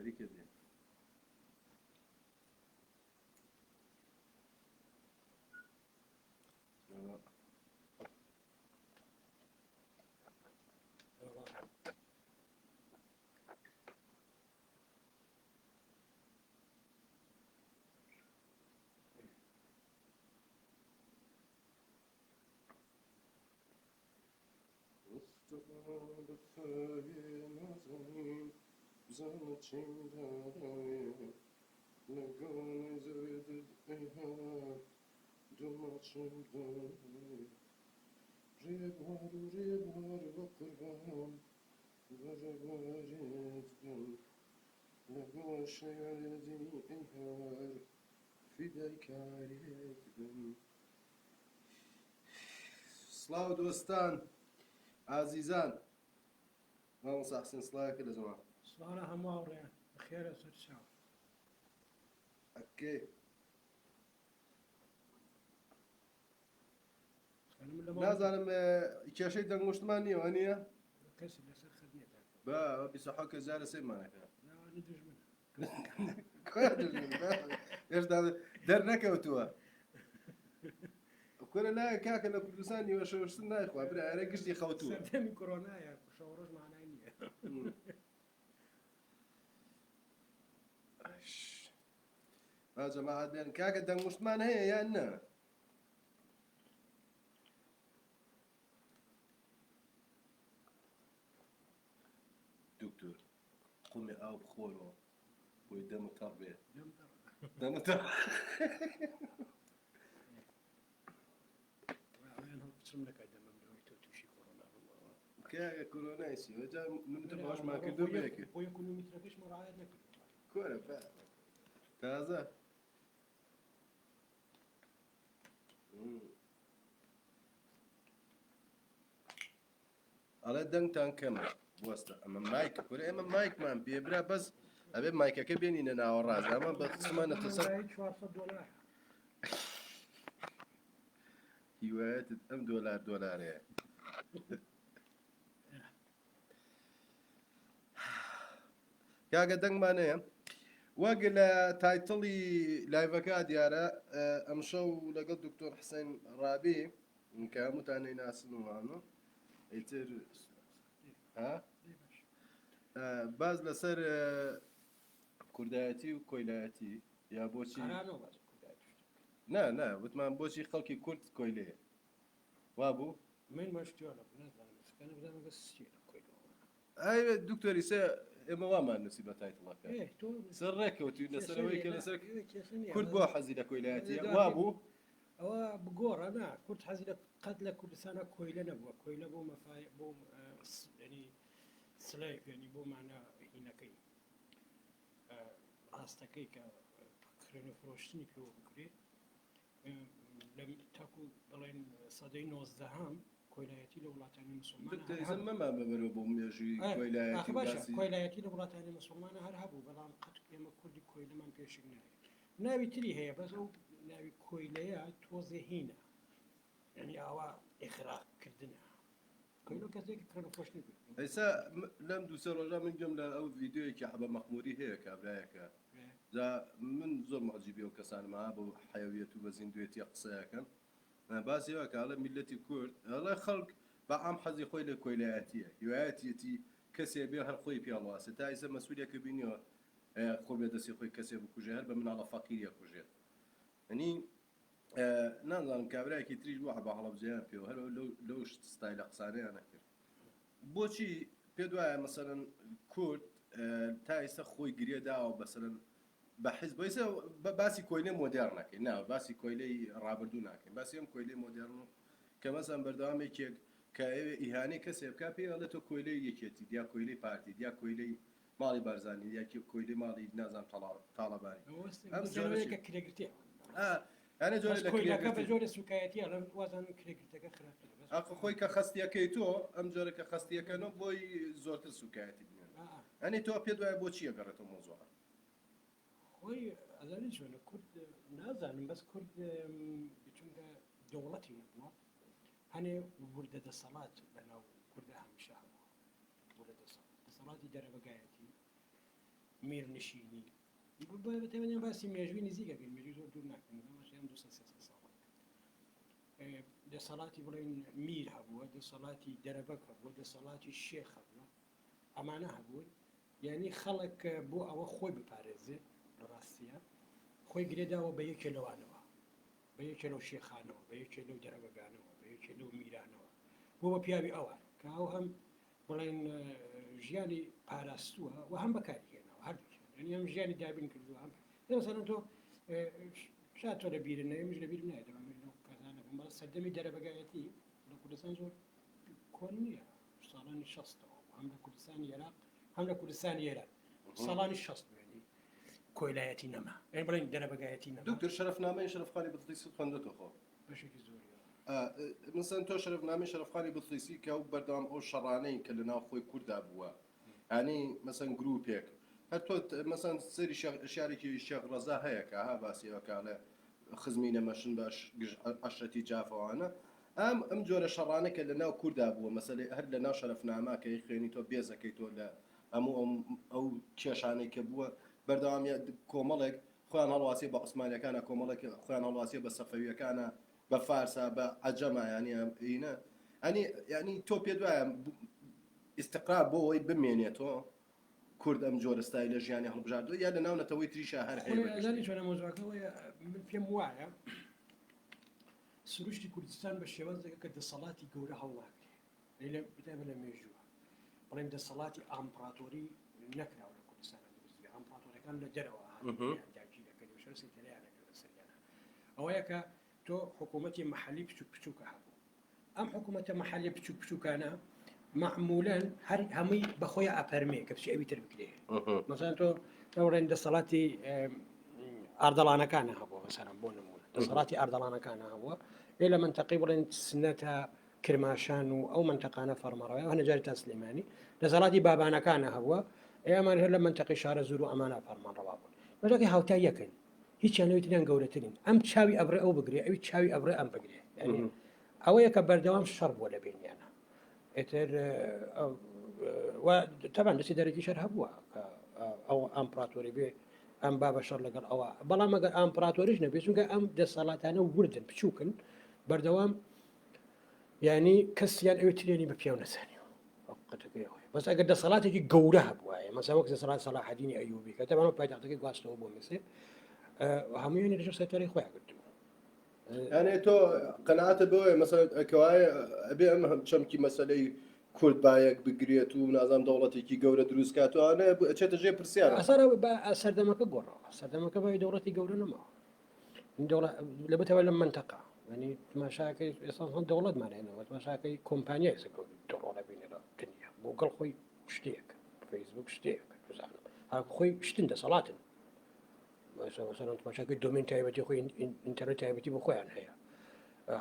خەریکە دێن. سڵاو دۆستان ئازیزان مامۆستا حسێن سڵاوێکە لە جەماعەت. سڵاو لە هەموو هاوڕێیان بەخێرە سەر چاو. ئەکەی نازانم کێشەی دەنگۆشتمان نییە وە نییە؟ کەسی لەسەر خەت نییە بە 27 کەس جارە سەیرمانەکە دژمنە هێشتا دەرنەکەوتووە کورە نایە کاکە لە کوردستان نیوە شەوشتن نایخوا برا ئەرێ گشتی خەوتووە سەردەمی کۆرۆنایە شەو ڕۆژ مانای نییە با جەماعەت بێن کاکە دەنگوشتمان هەیە یان نا دکتۆر قومێ ئاو بخۆرەوە بۆی دەمت تەڕ بێ دەمت تەڕ کۆرۆنای چی وەجا من تۆ باوەشمان کردو بەیەکێ کۆرە تازە ئەڵێ دەنگتان کەمە بوەستە ئەمە مایک کورە ئێمە مایکمان پێ برا بەس ئەبێ مایکەکە بێنینە ناوەڕاست ئەمە بە قسمانەتە سەر هیوایەتت ئەم دۆلار دۆلارەیە کاکە دەنگمان هەیە وەک لە title ی live ەکە دیارە ئەمشەو لەگەڵ دکتۆر حسێن ڕابی کە هەمووتان نەیناسن و وانە ئیتر ها باز لەسەر کوردایەتی و کۆیلایەتی یا بۆچی نا نا وتمان بۆچی خەڵکی کورد کۆیلەیە وابوو من مەشتیۆنە نازانم سکانە بزانم بەس چیە لە کۆیلەوە ئەی دکتۆری سێ ئێمە وامان نووسی بە title ەکە سەر ڕێکەوتوین لەسەر ئەوەی کە لەسەر کورد بۆ حەزی لە کۆیلایەتیە وابوو ئەوە بگۆڕە نا کورد حەزی لە قەت لە کوردستانە کۆیلە نەبووە کۆیلە بۆ مەفای بۆ ینی slave ینی بۆ مانە هینەکەی ڕاستەکەی کە کڕین و فرۆشتنی پێوە بکرێت تاکو بڵێن سەدەی نۆزدەهەم کۆیلایەتی لە وڵاتانی مسلمان مەمان بەبەرەوە بۆ مێژووی کۆیلایەتی کۆیلایەتی لە وڵاتانی مسلمانە هەر هەبوو بەڵام قەت ئێمە کوردی کۆیلەمان پێشک نایە ناوی تری هەیە بەس ئەو ناوی کۆیلەیە تۆزێ هینە یعنی ئاوا ئیغراق کردنە کۆیلە کەسێکی کڕن خۆش نەبێت ئێستا لەم دووسێ ڕۆژە من گوێم لە ئەو ڤیدیۆیەکی عەبە مەخموری هەیە کابرایەکە جا من زۆر معجیبی ئەو کەسانم ها بەو حەیەویەت و بە زیندوێتیە قسەیەکەن باسی ئەوە کە ئەڵێ میللەتی کورد ئەڵێ خەڵک بە عام حەزی خۆی لە کۆیلایەتیە هیوایەتیەتی کەسێ بێ هەر خۆی پێ هەڵواسێ تا ئیسە مەسوولێکە بینیوە خۆ بێ دەستی خۆی کەسێ بکوژێ هەر بە مناڵە فەقیریە کوژێت ئەنی نازانم کابراایکی تریش بوو عەبا هەڵەبجەیان پێوە هەر لەو ستایلە قسانەیان نەکرد بۆچی پێت وایە مەسەلەن کورد تا ئێستا خۆی گرێ داوە بەسەرەن بە حیزب ئێستا باسی کۆیلەی مۆدێرن نەکەین نا باسی کۆیلەی ڕابردوو ناکەین باسی ئەم کۆیلەی مۆدێرن و کە مەسەن بەردەوام یەکێک کە ئەوێ ئیهانەی کەسێ بکا پێی ئەڵێ تۆ کۆیلەی یەکێتی یا کۆیلەی پارتی یا کۆیلەی ماڵی بارزانی یا کۆیلەی ماڵی نازانم تاڵەبانی ئەم جۆرە کە کرێگرتیە یانە جۆرە لە کۆیلەکە بە جۆرە سوکایەتی ئەڵێن وازانم کرێگرتەکە خراپترە بەس ئەخ خۆی کە خەستیەکەی تۆ ئەم جۆرە کە خەستیەکەنەوە بۆی زۆرتر سوکایەتی بنێن ئەنی تۆ پێت وایە بۆ چییە گەڕێتەوە مۆزوعە خۆی ئەزانی چۆنە کورد نازانم بەس کورد چونکە دەوڵەتی نەبووە هەنێ وردە دەسەڵات لەناو کوردە هەمیشە هەبووە وردە دەسەڵات دەسەڵاتی دەرەبەگایەتی. میرنشینی بەتایبەتی باسی مێژووی نزیک ئەکەین، مێژووی زۆر دوور ناکەین، مەسەلەن 200 300 ساڵ دەسەڵاتی بڵێن میر هەبووە، دەسەڵاتی دەرەبەک هەبووە، دەسەڵاتی شێخ هەبووە، ئەمانە هەبوون. یعنی خەڵک بۆ ئەوە خۆی بپارێزێ لە ڕاستیە خۆی گرێداوە بە یەکێ لەوانەوە، بە یەکێ لەو شێخانەوە، بە یەکێ لەو دەرەبەگانەوە، بە یەکێ لەو میرانەوە، بۆ بە پیاوی ئەوان کە ئەو هەم بڵێن ژیانی پاراستووە و هەم بەکاری هێناوە، هەردووکیان، یعنی هەم ژیانی دابین کردووە هەم مەسەلەن تۆ شا تۆ لە بیرت نەیە، منیش لە بیرم نایە، دەبا من لەو کاتانە بووم، بەڵام سەردەمی دەرەبەگایەتی لە کوردستان زۆر کۆن نییە، ساڵانی شەستەوە هەم لە کوردستانی عێراق هەم لە کوردستانی ئێران ساڵانی شەست بوو، کۆیلایەتی نەما، یعنی بڵێن دەرەبەگایەتی نەما. دکتۆر شەرەفنامەی شەرەفخانی بەتلیسی خوێندوەتەوە خۆ؟ بەشێکی زۆری. مەسەلەن تۆ شەرەفنامەی شەرەفخانی بەتلیسی کە ئەو بەردەوام ئەو شەڕانەی کە لە ناو خۆی کووردا بووە، یعنی مەسەن گروپێک هەر تۆ مەسەن سەری شارێکی شێخ ڕەزا هەیە کە ها باسی ئەوە کە ئەڵێ خزمی نەمەشن بە عەشرەتی جافەوانە، ئەم ئەم جۆرە شەڕانە کە لە ناو کووردا بووە، مەسەلەی هەر لە ناو شەرەفنامە کە خوێنی تۆ بێزەکەی تۆ لە هەموو ئەو کێشانەی کە بووە، بەردەوام کۆمەڵێک خۆیان هەڵواسیە بە عوسمانیەکانە، کۆمەڵێک خۆیان هەڵواسیە بە سەفەویەکانە، بە فارسا، بە عەجەما، یعنی ئینە ینی ینی تۆ پێ دوایە ئیستقرار بۆ ئەوەی بمێنێتەوە کورد ئەم جۆرە ستایلە ژیانی هەڵبژاردووە یا لە ناو نەتەوەی تریشا هەر هەیە بە گشتی؟ زانی چۆنە مەوزوعەکە؟ من پێم وایە سروشتی کوردستان بە شێوازێکە کە دەسەڵاتی گەورە هەڵناگرێ، بتایبەت لە مێژووە بڵێن دەسەڵاتی ئامپراتۆری نەکراوە لە کوردستان دروست بێ، ئامپراتۆرەکان لە دەرەوە داگیرەکەن و شەر سەیتەرەیان نەکردە سەریانە. ئەوەیە کە تۆ حکوومەتی محلی بچوک بچووکە هەبوو، ئەم حکوومەتە محلی بچوک بچووکانە معمولەن هەر هەمووی بەخۆی ئەپەرمێ کە بچی ئەوی تر بکرێ. مەسەلەن تۆ بڵێن دەسەڵاتی ئاردەڵانەکانە هەبووە، مەسەلەن بۆ نمونە دەسەڵاتی ئاردەڵانەکانە هەبووە، لێ لە منتەقەی بڵێن سنە تا کرماشان و ئەو منتەقانە فەرمانڕەوای هەنە جاری تا سلێمانی، دەسەڵاتی بابانەکانە هەبووە، ئێمان هەر لە منتەقەی شارە زور و ئەمانە فەرمانڕەوا بوون. مەجاکەی هاوتا یەکن، هیچیان لەوی تریان گەورەترین، ئەم چاوی ئەبڕێ ئەو بگرێ، ئەوی چاوی ئەبڕێ ئەم بگرێ، یعنی ئەوەیە کە بەردەوام شەڕ بووە لە بینیانە. ئیتر تەبان دەستی دەرەکی شەر هەبووە کە ئەو ئەمپراتۆری بێ ئەم با بە شەڕ لەگەڵ ئەوە، بەڵام ئەگەر ئەمپراتۆریش نەبێت، چونکە ئەم دەسەڵاتانە وردن بچووکن بەردەوام، یعنی کەسیان ئەوی ترێنی بە پیاو نەزانیوە قەتەکەی ئەوەیە. بەس ئەگەر دەسەڵاتێکی گەورە هەبووایە، مەسەلەن وەک دەسەڵات سەلاحەدینی ئەیوبی کە تەبان پایتەختەکەی گواستەوە بۆ میسر، هەموویانی لەژێر سەیتەرەی خۆیان گرتبوو. یعنی تۆ قەناعەتە بەوەیە مەسەلەن کەوایە ئەبێ ئەم چەمکی مەسەلەی کورد بایەک بگرێت و نازام دەوڵەتێکی گەورە دروست کات و ئەوانە ئەچێتە ژێر پرسیارەوە. ئەسەر بە سەردەمەکە گۆڕاوە، سەردەمەکە بە دەوڵەتی گەورە نەماوە. دەوڵەت لە بەتەوە لە منتەقە، یعنی تماشاکەی ئێستا هەم دەوڵەتمان هێنەوە، تماشاکەی کۆمپانیای ئێستا دەوڵەت بینێ لە دنیا. گوگڵ خۆی شتێک، فەیسبوک شتێک، بزانم هەر خۆی شتن دەسەڵاتن. مەسەلەن تماشاکەی domain تایبەتی خۆی، ئینتەرنێت تایبەتی بۆ خۆیان هەیە،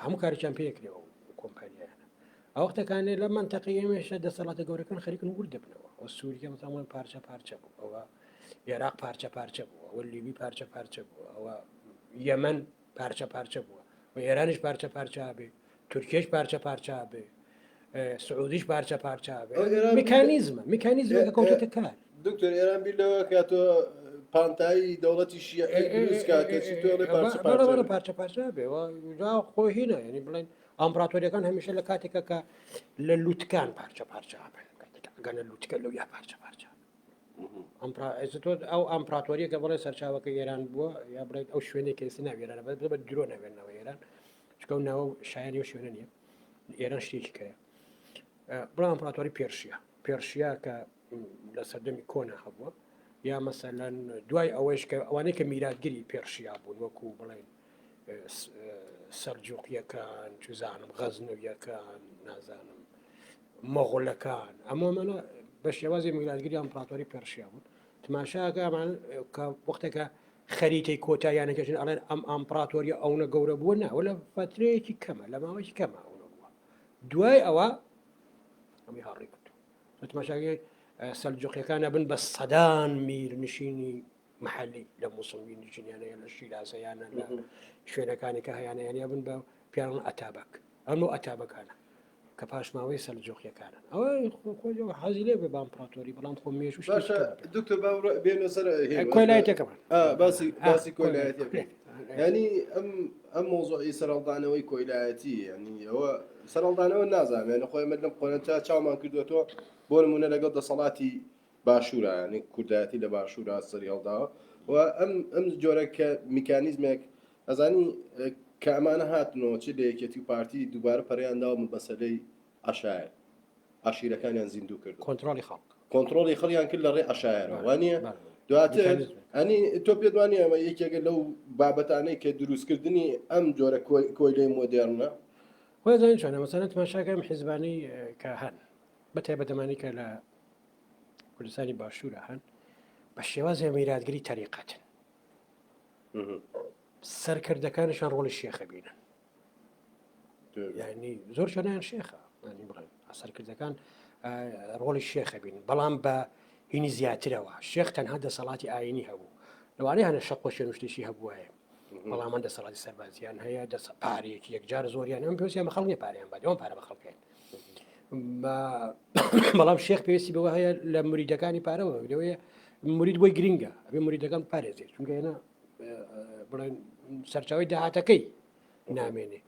هەموو کارێکیان پێکرێەوە کۆمپانیایانە. ئەو وەختەکانێ لە منتەقەی ئێمەشە دەسەڵاتە گەورەکان خەریکن ورد دەبنەوە. ئەو سووریە مەسەلەن پارچە پارچە بوو، ئەوە عێراق پارچە پارچە بوو، ئەوە لیبی پارچە پارچە بوو، ئەوە یەمەن پارچە پارچە بووە، و ئێرانیش پارچە پارچە بێ، تورکیش پارچە پارچە بێ، سعودیش پارچە پارچە بێ. میکانیزمە، میکانیزمەکە کەوتە کار. دکتۆر ئێران بیر لەوە کاتەوە پانتایی دەوڵەتی شیعی دروست کات، کەچی تۆ ئەڵێ پارچە پارچە بێ. پارچە پارچە بێ. جا خۆی هینە، یعنی بڵێن ئامپراتۆریەکان هەمیشە لە کاتێکە کە لە لوتکان پارچە پارچە بن، کاتێک ئەگەنە لوتکە لەو یا پارچە پارچە. ئێستا تۆ ئەو ئامپراتۆریە کە بڵێ سەرچاوەکە ئێران بووە، یا بڵێت ئەو شوێنێک کە ئێستا ناوی ئێرانە، بەس بە درۆ ناوێنەوە ئێران، چونکە ئەو ناوە شایانی ئەو شوێنە نییە. ئێران شتێکی کەیە. بڵێ ئامپراتۆری پێرشیا، پێرشیا کە لە سەردەمی کۆنا هەبووە، یا مەسەلەن دوای ئەوەیش کە ئەوانەی کە میراتگری پێرشیا بوون، وەکو بڵێن سەرجوقیەکان، چزانم غەزنەویەکان، نازانم مەغۆلەکان، ئەمە ئەمانە بە شێوازی میراتگری ئەمپراتۆری پێرشیا بوون. تماشاکە ئەمان کە وەختێکە خەریتەی کۆتاییانەکەشن ئەڵێن ئەم ئەمپراتۆریە ئەونە گەورە بووە، نا، لە فترەیەکی کەمە، لە ماوەیەکی کەمە ئەونە بووە. دوای ئەوە ئەمی هاڕی کردو. تماشاکەی سەلجوقیەکان ئەبن بە سەدان میرنشینی محلی لە موسڵ میرنشینیانەیە، لە شیرازەیانە، لە شوێنەکانی کە هەیانە، یان ئەبن بە پیاوان ئەتابەک، ئەمە ئەتابەکانە. کە پاشماوەی سەلجوقیەکانن ئەوە خۆی حەزی لێ بێ بە ئەمپراتۆری بەڵام خۆ مێژوو شتێکی باشە ترە پێ. دکتۆر با بڕۆ- بێنە سەر هێن کۆیلایەتەکەمان باسی آه، باسی کۆیلایەتیەکەی کۆیلایەتی. یعنی ئەم ئەم مۆزوعی سەرهەڵدانەوەی کۆیلایەتی یعنی ئەوە سەرهەڵدانەوە نازانم یعنی خۆی ئێمە لەم قۆناغە چاومان کردوێتەوە بۆ نمونە لەگەڵ دەسەڵاتی باشوورە یعنی کوردایەتی لە باشوورە سەری هەڵداوە و ئەم ئەم جۆرە کە میکانیزمێک ئەزانی کە ئەمانە هاتنەوە چ لە یەکێتی و پارتی دووبارە پەریان داوە مەسەلەی عەشایەر عەشیرەکانیان زیندوو کرد کۆنترۆڵی خەڵک کۆنترۆڵی خەڵیان کرد لە ڕێ عەشایەرەوە وانە دواتر میکانیزم. ئەنی تۆ پێت وانە ئەمە یەکێکە لەو بابەتانەی کە دروستکردنی ئەم جۆرە کۆیلەی مۆدێرنە خۆی زانین چۆنە مەسەلەن تماشاکەم حیزبانەی کە هەن بە تایبەت ئەمانەی کە لە کوردستانی باشوورە هەن بە شێوازێ میراتگری تەریقەتن سەرکردەکانیشان ڕۆڵی شێخە بینن یعنی زۆر شوێنیان شێخە ینی بڵێن سەرکردەکان ڕۆڵی شێخە بین بەڵام بە هینی زیاترەوە شێخ تەنها دەسەڵاتی ئاینی هەبوو لەوانەیە هەنە شەق و شوێن شتێکی هەبووایە بەڵام من دەسەڵاتی سەربازیان هەیە دەس پارێکی یەکجار زۆریان ئەم پێویستیان بە خەڵک نییە پارەیان بات ئەوان پارە بە خەڵکێن بەڵام شێخ پێویستی بەوە هەیە لە مریدەکانی پارەوە لەوەیە مرید بۆی گرنگە ئەبێ مریدەکان پارێزێت چونکە ئێنە بڵێن سەرچاوی داهاتەکەی نامێنێ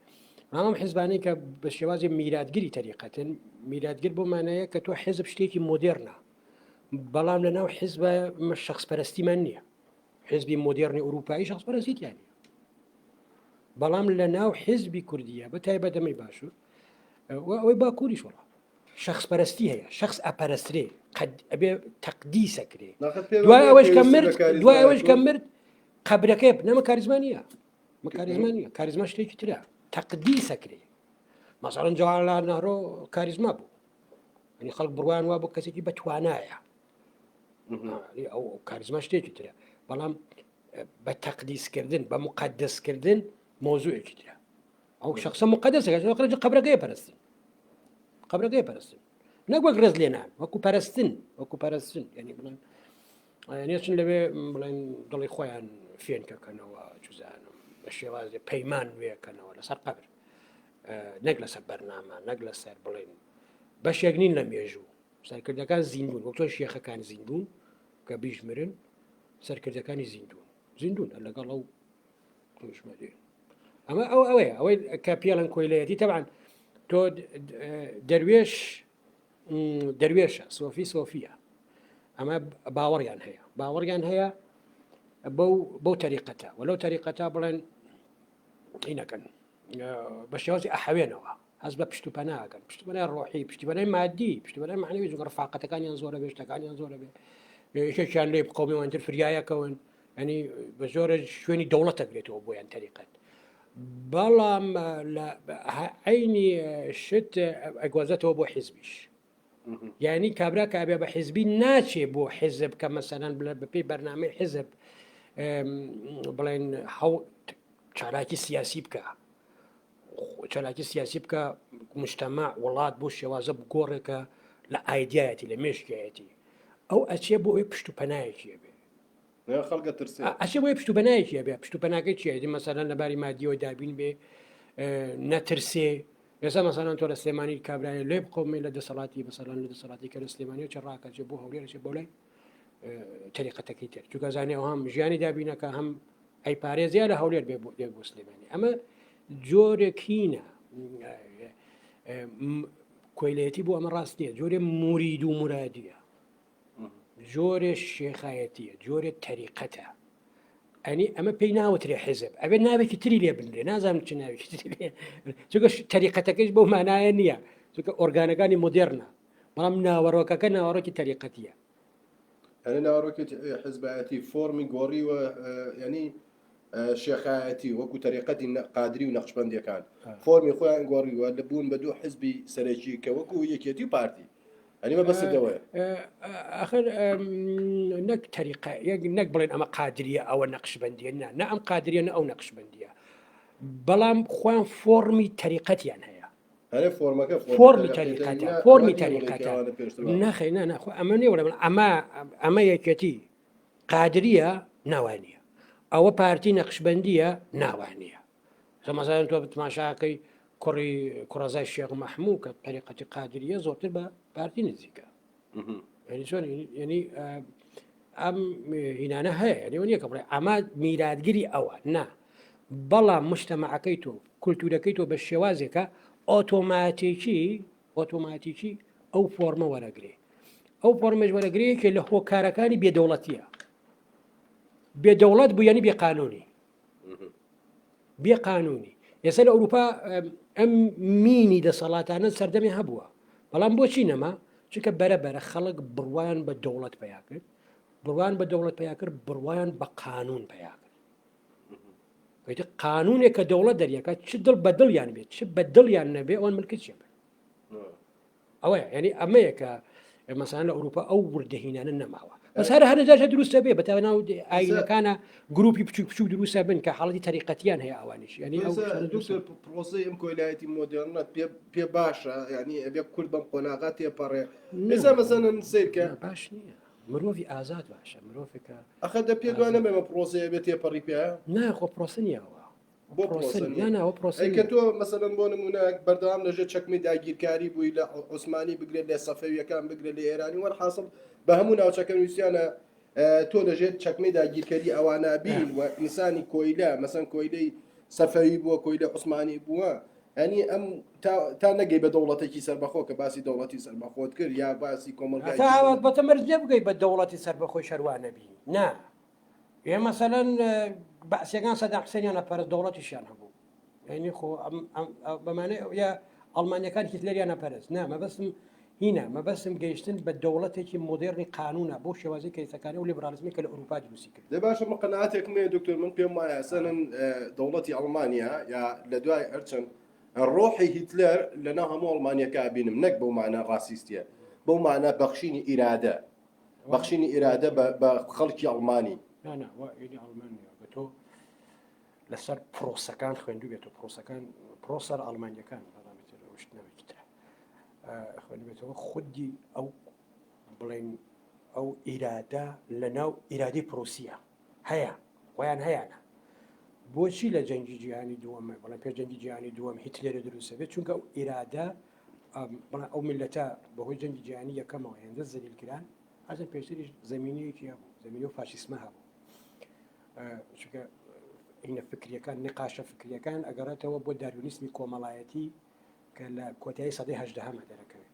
ئەم حزبانەی کە بە شێوازی میراتگری تەریقەتن میراتگر بۆ مانایە کە تۆ حزب شتێکی مۆدێرنە بەڵام لە ناو حزب شخص پەرستیمان نییە حزبی مۆدێرنی ئەوروپایی شخص پەرستیان نیە بەڵام لە ناو حزبی کوردیە بە تایبەت دەمەی باشوور ئەوەی باکووریش وڵا شخص پەرستی هەیە شخص ئەپەرسترێ قەد ئەبێ تەقدیسەکرێ دوای ئەوەش کە مرد دوای ئەوەش کە مرد قەبرەکەی نەمە کاریزما نییە مە کاریزما نییە کاریزما شتێکی ترە تەقدیسەکرێ مەسەڵەن جەواهەرلال نەهرۆ کاریزما بوو ینی خەڵک بڕوایان وا بۆ کەسێکی بەتوانایە ئەو کاریزما شتێکی ترە بەڵام بە تەقدیسکردن بە مقدسکردن مۆزوعێکی ترە ئەو شخصە مقدسەکە قبرەکەی پەرستن قبرەکەی پەرستن نەک وەک ڕێز لێنان وەکو پەرستن وەکو پەرستن ینی بڵێن نێچن لەوێ بڵێن دڵی خۆیان فێنکەکەنەوە چزانم بە شێوازێ پەیمان نوێکەنەوە لەسەر قبر نەک لەسەر بەرنامە نەک لەسەر بڵێن بەشێک نین لە مێژوو سەرکردەکان زیندون وەک تۆ شێخەکان زیندون کە بیشمرن سەرکردەکانی زیندون زیندون لەگەڵ ئەو ئەمە ئەو ئەوەیە ئەوەی کە پێڵەن کۆیلەتی تەبان تۆ دەروێش دەروێشە سۆفی سۆفیە ئەمە باوەڕیان هەیە باوەڕیان هەیە بەو بەو تەریقەتە وە لەو تەریقەتە بڵێن اینەکەن بە شێوازی ئەحەوێنەوە هەست بە پشت و پەناکەن پشتبەنای ڕۆحی پشتیبەنای مادی پشتیبەنای معنەوی جگە ڕفاقەتەکانیان زۆرە بێشتەکانیان زۆرە بێ یەکێکیان لێ بقەومیوانتر فریایەکەون ینی بە زۆرە شوێنی دەوڵەت دەگرێتەوە بۆیان تەریقەت بەڵام لە عینی شت ئەگوازێتەوە بۆ حیزبیش یعنی کابرا کابێ بە حیزبی ناچێ بۆ حیزب کە مەسەلەن بڵێ بەپێی بەرنامەی حیزب بڵێن هەو چالاکی سیاسی بکە چالاکی سیاسی بکە مجتمع وڵات بۆ شێوازە بگۆڕێکە لە ئایدایەتی لە مێشکایەتی ئەو ئەچێ بۆ ئەوی پشت و پەنایەکی بێ خەڵکە ترسێ ئەچێ بۆی پشت و پەنایەکی هەبێ پشت و پەناکەی چیە ئیدی مەسەلەن لە باری مادیەوە دابین بێ نەترسێ ئێستا مەسەلەن تۆ لە سلێمانی کابرایە لێ بقەومێ لە دەسەڵاتی مەسەلەن لە دەسەڵاتی کە لە سلێمانی چ ڕاکەچێ بۆ هەولێر چێ بۆ لای تەریقەتەکەی تر چونکە زانێ ئەو هەم ژیانی دابینەکە هەم ئەی پارێزیە لە هەولێر بێ بۆ بۆ سلێمانی ئەمە جۆرێکینە کۆیلەتی بۆ ئەمە ڕاست نییە جۆرێ مورید و مرادیە جۆرێ شێخایەتیە جۆرێ تەریقەتە ئەنی ئەمە پێی ناوترێ حیزب ئەبێ ناوێکی تری لێ بنرێ نازانم چ ناوێکی تری لێ چونکە تەریقەتەکەش بەو مانایە نییە چونکە ئۆرگانەکانی مۆدێرنە بەڵام ناوەڕۆکەکە ناوەڕۆکی تەریقەتیە یعنی ناوەڕۆکی حزبایەتی فۆرمی گۆڕیوە ینی شێخایەتی وەکو تەریقەتی قادری و نەخشبندیەکان فۆرمی خۆیان گۆڕیوە لە بوون بە دوو حزبی سەرەکی کە وەکو یەکێتی و پارتی ئەنی مە بەست دەوەیە ئەخر نەک تەریقە یەک نەک بڵێن ئەمە قادریە ئەوە نەقشبندیە نا نە ئەم قادریە نە ئەو نەقشبندیە بەڵام خۆیان فۆرمی تەریقەتیان هەیە هەرێ فۆرمەکە فۆرمی تەریقەتە فۆرمی تەریقەتە نەخێ نا ناخۆ ئەمە نیە وڵێ ئەمە ئەمە یەکێتی قادریە ناوانە ئەوە پارتی نەقشبندیە ناوانە مەزان تۆ بتماشاکەی کوڕی کوڕەزای شێخ مەحموو کە تەریقەتی قادریە زۆرتر بە پارتی نزیکە یعنی چۆن یعنی ئەم هینانە هەیە یعنی نییە کە بڵێ ئەمە میراتگری ئەوە نا بەڵام مشتەمەعەکەی تۆ کولتورەکەی تۆ بە شێوازێکە ئۆتۆماتیکی ئۆتۆماتیکی ئەو فۆرمە وەرەگرێ ئەو فۆرمەش وەرەگرێ یەکێ لە هۆکارەکانی بێدەوڵەتیە بێدەوڵەت بوو یعنی بێقانونی بێ قانونی ئێستا لە ئەوروپا ئەم مینی دەسەڵاتانە سەردەمی هەبووە بەڵام بۆچی نەما چونکە بەرە بەرە خەڵک بڕوایان بە دەوڵەت پیا کرد بڕوان بە دەوڵەت پیا کرد بڕوایان بە قانون پیا کرد قانونێک کە دەوڵەت دەریەکە چ دڵ بە دڵیان بێت چ بە دڵیان نەبێ ئەوان ملکچێ بن ئەوەیە یعنی ئەمەیە کە مەسان لە ئەوروپا ئەو وردەهینانە نەماوە بەس هەر هەر جاژە دروستە بێ بەتا ناو ئاینەکانە گروپی بچوک بچوک دروستە بن کە حاڵەتی تەریقەتیان هەیە ئەوانیش یعنی ئەو دکتۆر پرۆسەی ئەم کۆیلایەتی مۆدێرنە پێ پێ باشە یعنی ئەبێ کورد بەم قۆناغا تێپەڕێ ئێستا مەسەلەن سەیرکە باش نییە مرۆڤی ئازاد باشە مرۆڤێکە ئەخە دە پێ دوانە بێمە پرۆسەیە بێ تێپەڕی پێ نا خۆ پرۆسە نییەوە بۆ پرۆسە نییە؟ نا، نا، پرۆسە ئەی کە تۆ مەسەلەن بۆ نمونە بەردەوام لەژێر چەکمەی داگیرکاری بووی لە عوسمانی بگرێت لە سەفەویەکان بگرێت لە ئێرانی وەرحاصل بە هەموو ناوچەکە نووسیانە تۆ لەژێر چەکمەی داگیرکەری ئەوانە بین و ئینسانی کۆیلە مەسەن کۆیلەی سەفەوی بووە کۆیلە عوسمانی بووە ئەنی ئەم تا نەگەی بە دەوڵەتێکی سەربەخۆ کە باسی دەوڵەتی سەربەخۆت کرد یا باسی کۆمەڵگای بەتە مەرج بگەی بە دەوڵەتی سەربەخۆی شەروانەبی نا ئێ مەسەلەن بەعسیەکان سەدام حسێنیان ئەپەرست دەوڵەتیشیان هەبوو یعنی خۆ بەمانە یا ئەڵمانیەکان هیتلەریان ئەپەرست نا مەبەستم هینا مەبەستم گەیشتن بە دەوڵەتێکی مۆدێرنی قانونە بۆ شێوازی کەیسەکانی و لیبرالیزمی کە لە ئەوروپا دروستی کرد دە باشە من قەناعەتێکم هەیە دکتۆر من پێم وایە سەنن دەوڵەتی ئەڵمانیا یا لە دوای هەرچەند ڕۆحی هیتلەر لەناو هەموو ئەڵمانیەکە بینم نەک بەو مانە ڕاسیستیە بەو مانە بەخشینی ئیرادە بەخشینی ئیرادە بە خەڵکی ئەڵمانی. نا نا وا ئیدی ئەڵمان نیە بە تۆ لەسەر پرۆسەکان خوێندو بێت و پرۆسەکان پرۆسەر ئەڵمانیەکان بەڵام ئیتر ئەو شت ناوێکی ترە خوێندبێتەوە خودی ئەو بڵێن ئەو ئیرادە لە ناو ئیرادی پرۆسیە هەیە خۆیان هەیەە بۆچی لە جەنگی جیهانی دووەم بڵێ پێش جەنگی جیهانی دووەم هیتلێرە دروستە بێت چونکە ئەو ئیرادە بەڵام ئەو میللەتە بەهۆی جەنگی جیهانی یەکەمەوە هێندە زەلیل کران هەرچەند پێشتریش زەمینەیەکی هەبوو زەمینە و فاشیسمە هەبوو چونکە هینە فکریەکان نقاشە فکریەکان ئەگەڕێتەوە بۆ داروینیسمی کۆمەڵایەتی کە لە کۆتایی سەدەی هەژدەهەمە دەرەکەوێت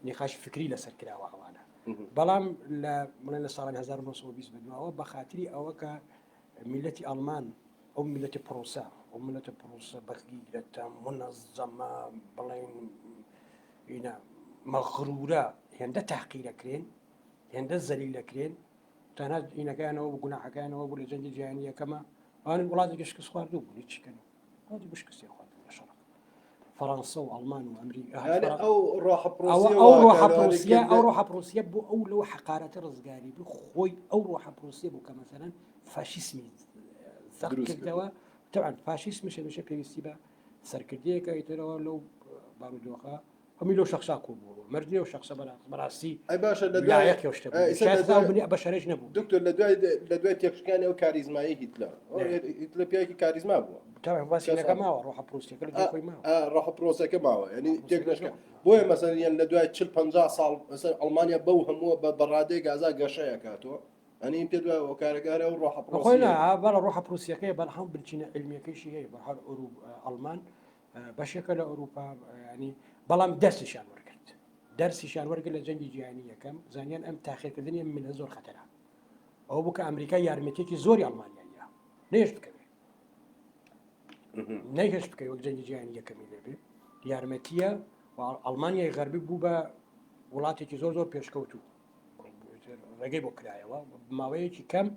نقاش فکری لەسەر کراوە ئەوانە بەڵام لە بڵێن لە ساڵی 1920 بەدواوە بە خاتری ئەوە کە میلەتی ئەڵمان ئەو میلەتی پرۆسە ئەو میلەتە پرۆسە بەغیرەتە منەزەمە بڵێن ئینا مەغرورە هێندە تاقیرەکرێن هێندە زەلیل دەکرێن تەنها ئینەکەیانەوە بوو گوناحەکەیانەوە بوو لە جەنگی جیهانی یەکەمە ئەوان وڵاتێکی شکست خواردوو بوون هیچ کەن وڵاتی بشکستی خواردن لە شەڕەکە فەڕەنسە و ئەڵمان و ئەمریکا ئەو ڕۆحە ئەو ڕۆحە پرۆسیە ئەو ڕۆحە پرۆسیە بۆ ئەو لەو حقارەتە ڕزگاری بوو خۆی ئەو ڕۆحە پرۆسیە بوو کە مەسەلەن فاشیسمی زەق کردەوە طبعا فاشیسم هەمیشە پێویستی بە سەرکردەیەکە ئیترەوە لەو بارودۆخە هەمووی لەو شخصا کۆبووەوە مەرج نییە ئەو شخصە بەڕاستی ئەی باشە لە دوای لایەقی ئەو شتە بوو. ئێستا شایەت لە دوای- ئەو بنی بەشەرەش نەبوو. دکتۆر لە دوای لە دوای تێکشکانی ئەو کاریزمایی هیتلەر ئەو نە. هیتلەر پیاوێکی کاریزما بووە تاوان باسی کەس نەکە ماوە ڕۆحە پروسیەکە لە جێی خۆی ماوە. ئا، ڕۆحە پرۆسەکە ماوە یعنی ڕۆحە تێک پرۆسیەکە نەشکا ماوە. بۆیە مەسەلەن یان لە دوای 40 50 ساڵ مەسەلەن ئەڵمانیا بەو هەمووە بە بە ڕادەیەک ئازا گەشەیە کاتەوە ئەنی پێ دوای هۆکارەکە هەر ئەو ڕۆحە خۆی پرۆسیە نا بەڵێ ڕۆحە پروسیەکەی بەڵام بنچینە عیلمیەکەیشی هەیە بە هەر ئەوروپ ئەڵمان بەشێکە لە ئەوروپا ینی بەڵام دەرسیشان وەرگرت دەرسیشان وەرگرت لە جەنگی جیهانی یەکەم زانیان ئەم تاخیرکردنی ئەم منە زۆر خەتەرە ئەوە بوو کە ئەمریکا یارمەتێکی زۆری ئەڵمانیایە نێشت بکەوێت نەیهێشت بکەوێت وەک جەنگی جیهانی یەکەمی لێبێ یارمەتیە ئەڵمانیای غەربی بوو بە وڵاتێکی زۆر زۆر پێشکەوتوو ڕێگەی بۆ کرایەوە ماوەیەکی کەم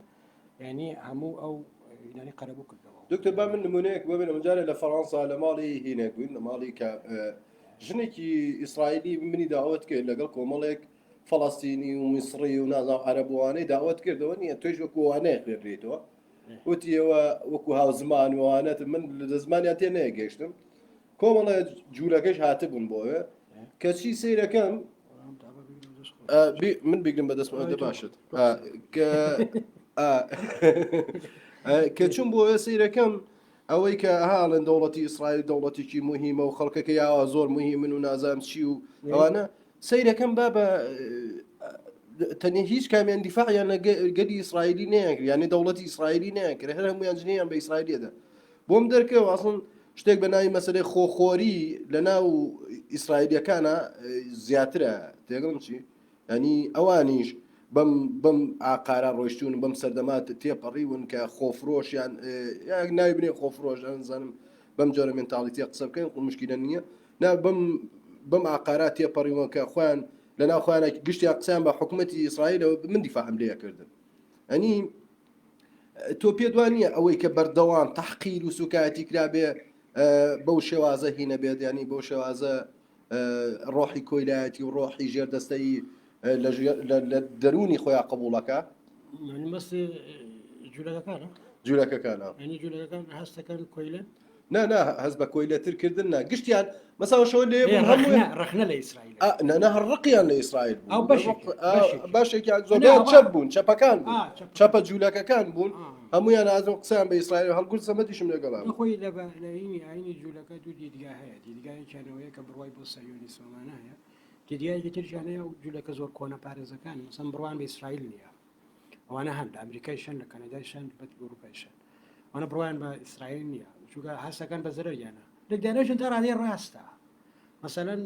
یعنی هەموو ئەو ینانی قەرەبوو کردەوە. دکتۆر با من نمونەیەک بۆ بێنم جارێ لە فەڕەنسا لە ماڵی هینێک بووین لە ماڵی کە ژنێکی ئیسرائیلی منی داوەت کرد لەگەڵ کۆمەڵێک فەڵەستینی و میسڕی و نازانم عەرەب و ئەوانەی داوەت کردەوە نییە تۆیش وەکو وانەیە خوێنرێتەوە وتیەوە وەکو هاوزمان وانەت من لە زمانیان تێ نەیەگەیشتم کۆمەڵێ جوولەکەش هاتبوون بۆوێ کەچی سەیرەکەم من بگرم بەدەست باشت کە چون بۆ سەیرەکەم. ئەوەی کە ئەها ئەڵێن دەوڵەتی ئیسرائیل دەوڵەتێکی موهیمە و خەڵکەکەی ئاوا زۆر موهیمن و نازانم چی و ئەوانە سەیرەکەم بابە تەنیا هیچ کامیان دیفاعیان لە گەلی ئیسرائیلی نەیان کرد یعنی دەوڵەتی ئیسرائیلی نەیان کرد هەر هەمویان جنێیان بە ئیسرائیلیەدا بۆم دەرکەوە ئەسڵن شتێک بە ناوی مەسەلەی خۆخۆری لە ناو ئیسرائیلیەکانە زیاترە تێگەڵم چی یانی ئەوانیش بەم بەم ئاقارە ڕۆیشتوون بەم سەردەما تێپەڕیون کە خۆفرۆش یان یان ناوی بنێ خۆفرۆش ئەنزانم بەم جۆرە mentality ە قسە بکەین خۆ مشکیلە نییە نا بەم بەم ئاقارا تێپەڕیوە کە خۆیان لەناو خۆیانە گشتیان قسەیان بە حکوومەتی ئیسرائیلەوە من دیفاعم لێکردن ئەنی تۆ پێت وان نییە ئەوەی کە بەردەوام تەحقیر و سوکایەتی کرابێ بەو شێوازە هینە بێت ینی بەو شێوازە ڕۆحی کۆیلایەتی و ڕۆحی ژێردەستەیی لە دەروونی خۆیان قبوڵەکە جولەکەکانە جولەکەکانە جولەکەکان هەستەکەن کۆیلە نا نا هەست بە کۆیلەتر کردن نا گشتیان مەساوەشەوە لێ ڕەخنە لە ئیسرائیل نا هەر ڕقیان لە ئیسرائیل بەشێکیان زۆر چەپ بوون چەپەکان بوون چەپە جوولەکەکان بوون هەمویان ئازم قسەیان بە ئیسرائیل هەڵگورد سەمەدیشم لەگەڵا خۆی لە ئاینی جوولەکە دوو دیدگا هەیە دیدگایەکیان ئەوەیە کە بڕوای بۆ سەهیۆنیسمەمانە هەیە، دیدگایەکی تریشیان هەیە ئەو جولەکە زۆر کۆنەپارێزەکان مەسەن بڕوایان بە ئیسرائیل نییە. ئەوانە هەن لە ئەمریکایش هەن لە کەنەدایش هەن بە ئەوروپایش هەن. ئەوانە بڕوایان بە ئیسرائیل نییە چونکە هەستەکان بە زەرەریانە. لێکدانەوەشیان تا ڕادەی ڕاستە. مەسەلەن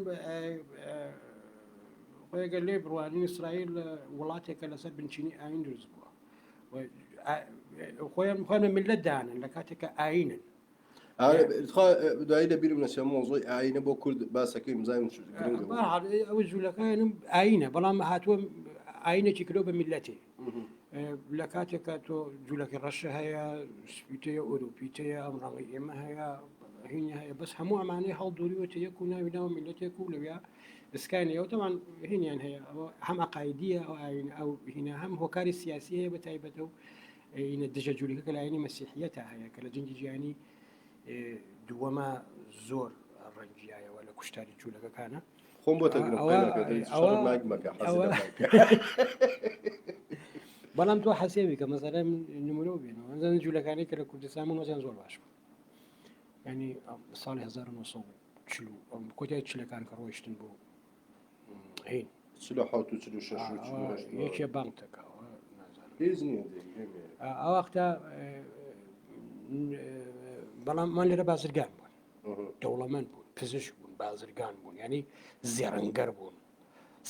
خۆی گەر لێی بڕوانین ئیسرائیل وڵاتێکە لەسەر بنچینی ئاین دروست بووە. خۆیان خۆیان بە میللەت دانن لە کاتێک کە ئاینن. دوایی لە بیرم نەچێ مۆزۆی ئاینە بۆ کورد باسەکەی بزانین ئەوە جوولەکانم ئاینە بەڵام هاتووە ئاینێکی کرۆ بە میلەتی لە کاتێکە تۆ جوولەکە ڕەشە هەیە سپیتەیە ئەوروپیتەیە ئەم ڕەنگی ئێمە هەیە هینی هەیە بەس هەموو ئەمانەی هەڵدوریوەتە یەک و ناوی ناو میلەتێک و لەویا اسکانیەوە تەمان هینیان هەیە ئەوە هەم عقایدیە ئەو ئاین ئەو هینا هەم هۆکاری سیاسی هەیە بە تایبەتە و ئینە دژە جوولەکە کە لایەنی مەسیحیەتە هەیە کە لە جەنگی جیهانی دووەمە زۆر ڕەنگیایەوە لە کوشتاری جوولەکەکانە خۆم بۆ بەڵام تۆ حەسێوی کە مەسەلەن نمونە بێنەوە ئەزان جوولەکانی کە لە کوردستان بوون وەزیان زۆر باش بوو ینی ساڵی 1940 کۆتای چلەکان کە ڕۆیشتن بۆ هین 47 و 46 و 48 یەکێ بانگ دەکاوە هیچ نییە ئەو وەختە بەڵام من لێرە بازرگان بوون دەوڵەمەند بوون پزیشک بوون بازرگان بوون ینی زێڕنگەر بوون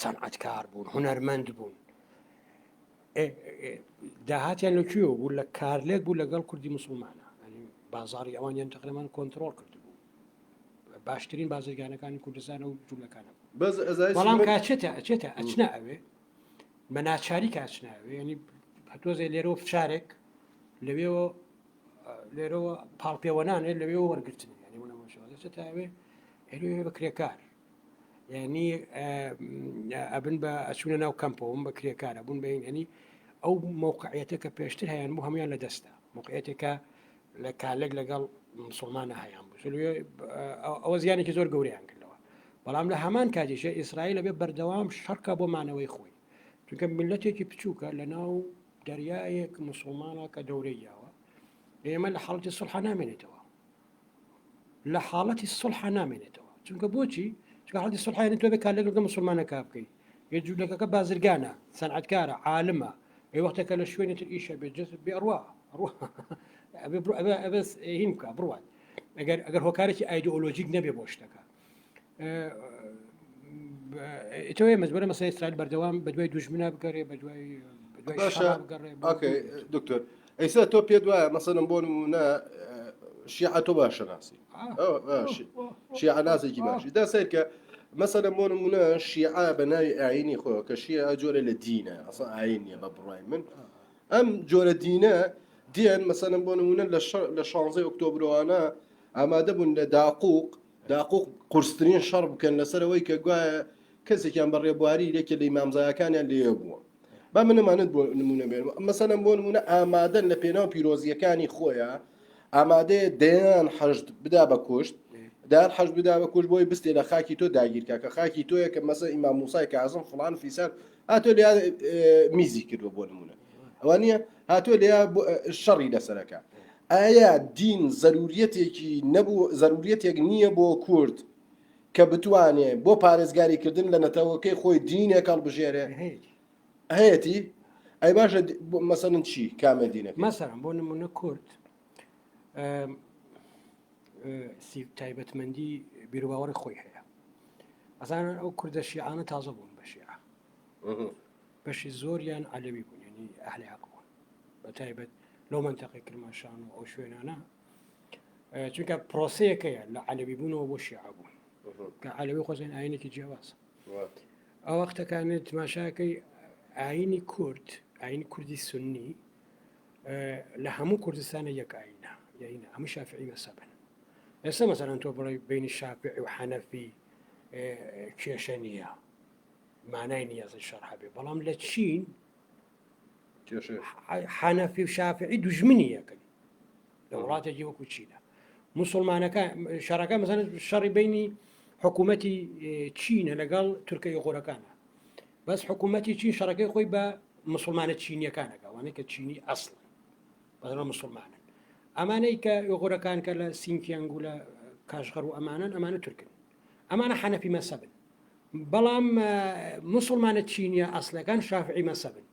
سەنعەتکار بوون هونەرمەند بوون داهاتیان لە کوێوە بوو لە کارلێک بوو لەگەڵ کوردی مسلمانە بازاری ئەوانیان تقریبان کۆنتترۆل کرد بوو باشترین بازرگانەکانی کوردستان و جوولەکانە بەس ئەزای بەڵام کاچێتە ئەچێتە ئەچنە ئەوێ بە ناچاری کاچنە ئەوێ ینی هەتۆزێ لێرەوە فشارێک لەوێەوە لێرەوە پاڵپێوەنانێ لەوێەوە وەرگرتن ینی منەوەچێتە ئەوێ ئەوێ بە کرێکار ینی ئەبن بە ئەچونە ناو کەمپەوەم بە کرێکارە بوون بەین ینی ئەو موقعەتە کە پێشتر هەیان بوو هەمویان لە دەستە موقعەتێکە لە کارلێک لەگەڵ مسلمانە هەیان بوو ئەوە زیانێکی زۆر گەورەیان کردەوە بەڵام لە هەمان کاتیشە ئیسرائیل بێ بەردەوام شەڕکە بۆ مانەوەی خۆی چونکە میلەتێکی بچووکە لە ناو دەریایەک مسلمانە کە دەورەی یاوە ئێمە لە حاڵەتی سڵحە نامێنێتەوە لە حاڵەتی سڵحە نامێنێتەوە چونکە بۆچی چونکە حاڵەتی سڵحە تۆ بێ کار لەگەڵ مسلمانەکە بکەیت یە جوولەکەکە بازرگانە سەنعەتکارە عالمە ئەی وەختێکە لە شوێنی تر ئیشە بێ جەزب بێ ئەڕوا ئەڕوا ئەبێ بڕ ئەبێ ئەبێ هین بکە بڕوات ئەگەر ئەگەر هۆکارێکی ئایدۆلۆژیک نەبێ بۆ شتەکە ئەتەوەی مەجبورە مەسەلەن ئیسرائیل بەردەوام بە دوای دوژمنە بگەڕێ بە دوای باشە okay دکتۆر ئێستا تۆ پێت وایە مەسەلەن بۆ نمونە شیعە تۆ باشە ناسی شیعە ناسێکی باشی دا سەیرکە مەسەلەن بۆ نمونە شیعە بە ناوی ئاینی خۆ کە شیعە جۆرە لە دینە ئەسڵ ئاین نییە بە بڕای من ئەم جۆرە دینە دێن مەسەلەن بۆ نمونە لە 16 ئۆکتۆبرۆوانە ئامادە بوون لە داقوق داقوق قورسترین شەڕ بکەن لەسەر ئەوەی کە گوایە کەسێکیان بە ڕێبواری یەکێ لە ئیمامزایەکانیان لێ بووە با من ئەمانەت بۆ نمونە بێنم مەسەلەن بۆ نمونە ئامادەن لە پێناو پیرۆزیەکانی خۆیان ئامادەیە دەیان حەشد بدا بە کوشت دەیان حەشد بدا بە کوشت بۆی بستێ لە خاکی تۆ داگیرکە کە خاکی تۆیە کە مەسە ئیمام موسای کازم فڵان فیسار هاتۆ لێ میزی کردووە بۆ نمونە ئەوە نییە هاتۆ لێ شەڕی لەسەرەکە. ئایا دین زەروریەتێکی نەبوو زەروریەتێک نییە بۆ کورد کە بتوانێ بۆ پارێزگاری کردن لە نەتەوەکەی خۆی دینێک هەڵبژێرێ؟ هەیەتی؟ ئەی باشە مەسەلەن چی کامە دینەکەی؟ مەسەلەن بۆ نمونە کورد تایبەتمەندی بیروباوەڕی خۆی هەیە ئەزانن ئەو کوردە شیعانە تازە بوون بە شیعە بەشی زۆریان عەلەوی بوون یعنی ئەهلی حەق بوون بە تایبەت لەو منتەقەی کرماشان و ئەو شوێنانە چونکە پرۆسەیەکەیە لە عەلەوی بوونەوە بۆ شیعە بوون کە عەلەوی خۆزیان ئاینێکی جیاواز ئەو وەختەکانێت تماشاکەی ئاینی کورد ئاینی کوردی سنی لە هەموو کوردستانە یەک ئاینە یاینە هەموو شافعی مەسەبن ئێستا مەسەرەن تۆ بڵێ بینی شافعی و حەنەفی کێشە نییە مانای نییە شەڕ هەبێ بەڵام لە چین حەنەفی و شافعی دوژمنی یەکن لە وڵاتێکی وەکو چینە مسلمانەکە شەڕەکە مەزان شەڕی بینی حکوومەتی چینە لەگەڵ تورکە یۆغۆرەکانە بەس حکوومەتی چین شەڕەکەی خۆی بە مسلمانە چینیەکانەکە وانەیە کە چینی ئەسڵن بەڵام مسلمانن ئەمانەی کە یۆغۆرەکان کە لە سینکیانگ و لە کاشغەر و ئەمانن ئەمانە تورکن ئەمانە حەنەفی مەسەبن بەڵام مسلمانە چینیە ئەسلەکان شافعی مەسەبن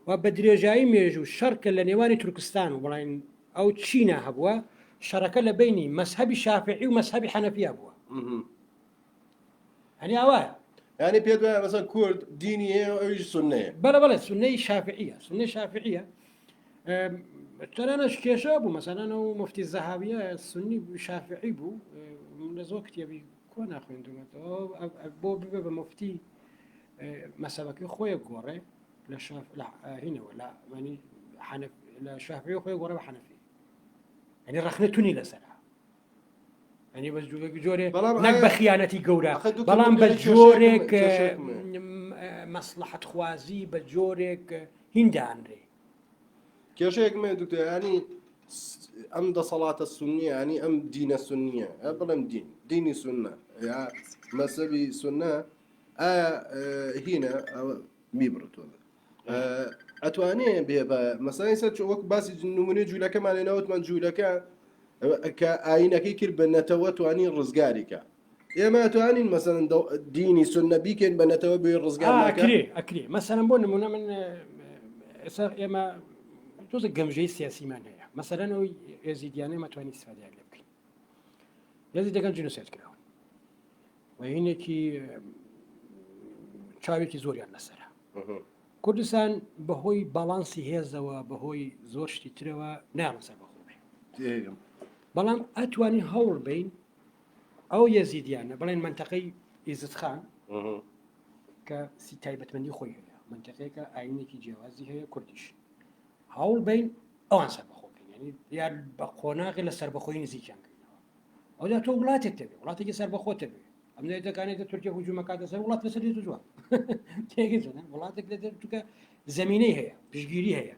و بە درێژایی مێژوو شەڕ کە لە نێوانی تورکستان و بڵین ئەو چینە هەبووە شەڕەکە لە بینی مەسهبی شافعی و مەسهبی حەنەفیا بووە هەنی ئاوایە ینی پێ دوای مەسەن کورد دینی هەیە و ئەویش سنەیە بەڵێ بەڵێ سنەی شافعیە سنەی شافعیە تەنانەش کێشە بوو مەسەلەن ئەو مفتی زەهاویە سنی شافعی بوو لە زۆر کتێبی کۆ ناخوێندومەتەوە بۆ ببێ بە مفتی مەسەبەکەی خۆی گۆڕێ لە شاف لە هینەوە لە مانی حەنف لە شافعی خۆی گۆڕێ بە حەنەفی یعنی ڕەخنە تونی لەسەرە ئەنی بەس جۆرێ بەڵام نەک ئایا بە خیانەتی گەورە ئەخە دوکتۆر بەڵام من بە لێرە کێشەیەکم جۆرێک کێشەیەکم هەیە. مەسلحەت خوازی بە جۆرێک هیندانرێ کێشەیەکم هەیە دکتۆر ینی ئەم دەسەڵاتە سنیە ینی ئەم دینە سنیە بڵێم دین دینی سنە یا مەسەبی سنە ئایا هینە میبڕتۆ ئەتوانێ بێ بە مەسای سەر وەک باسی نمونەی جوولەکەمان ناوتمان جوولەکە کە ئاینەکەی کرد بە نەتەوە توانی ڕزگاریکە ئێمە توانین مەسەن دینی سنە بیکەین بە نەتەوە بێ ڕزگار ئەکرێ ئەکرێ مەسەرم بۆ نمونە من ئێستا ئێمە تۆزە گەمژەی سیاسیمان هەیە مەسەرەن ئەو ئێزیدیانە مەتوانی استفادەیان لێ بکەین ئێزیدەکان جینۆساید کراون و هینێکی چاوێکی زۆریان لەسرە کوردستان بەهۆی باڵانسی هێزەوە بەهۆی زۆر شتی ترەوە ناڵم سەر بەخۆ بێ بەڵام ئەتوانین هەوڵ بین ئەو یەزیدیانە بڵێن منتەقەی ئیزدخان کە سی تایبەتمەندی خۆی هەیە منتەقەیەکە ئاینێکی جیاوازی هەیە کوردیش هەوڵ بین ئەوان سەربەخۆ بکەین یعنی یار بە قۆناغی لە سەربەخۆی نزیکیان کەینەوە ئەوجا تۆ وڵاتێک دەبێ وڵاتێکی سەربەخۆ دەبێ ئەم دەکانێت تورکیا هجوومەکاتە سەر وڵات لەسەر دێت جواب تێگەزن وڵاتێک لە چونکە زمینەی هەیە پشگیری هەیە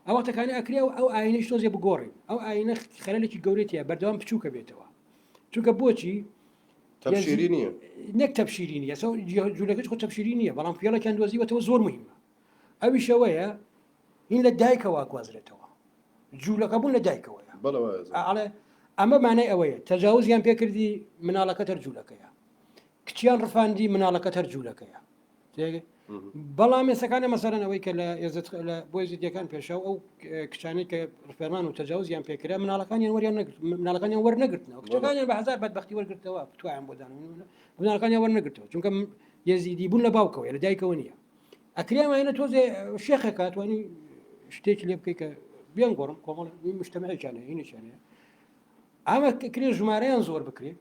ئەو وەختەکانی ئەکرێ و ئەو ئاینەش تۆزێ بگۆڕین ئەو ئاینە خەلێکی گەورەتیە بەردەوام بچووکە بێتەوە چونکە بۆچی تەبشیری نییە نەک تەبشیری نییە جوولەکەش خۆ تەبشیری نییە بەڵام فێڵێکیان دۆزیوەتەوە زۆر مهمە ئەویشەوەیە هین لە دایکەوە گوازرێتەوە جوولەکە بوون لە دایکەوەیە ئەڵێ ئەمە مانای ئەوەیە تەجاوزیان پێکردی مناڵەکە تەر جوولەکەیە کچیان ڕفاندی مناڵەکە تەر جوولەکەیە بەڵام ئێسەکانە مەسەرەن ئەوەی کە لە ئێزت لە بۆ ئێزیدیەکان پێشاو ئەو کچانەی کە ڕفێنان و تەجاوزیان پێکرا مناڵەکانیان وەریان نەگرت مناڵەکانیان وەرنەگرتنەوە کچەکانیان بە هەزار بەدبەختی وەرگرتەوە فتوایان بۆ دان مناڵەکانیان وەرنەگرتەوە چونکە یەزیدی بوون لە باوکەوە لە دایکەوە نییە ئەکرێ ئەمانە تۆزێ شێخێکە توانی شتێکی لێ بکەیت کە بیان گۆڕم کۆمەڵ مشتەمەعێکیان هەیە هینێکیان هەیە ئەمە کرێ ژمارەیان زۆر بکرێ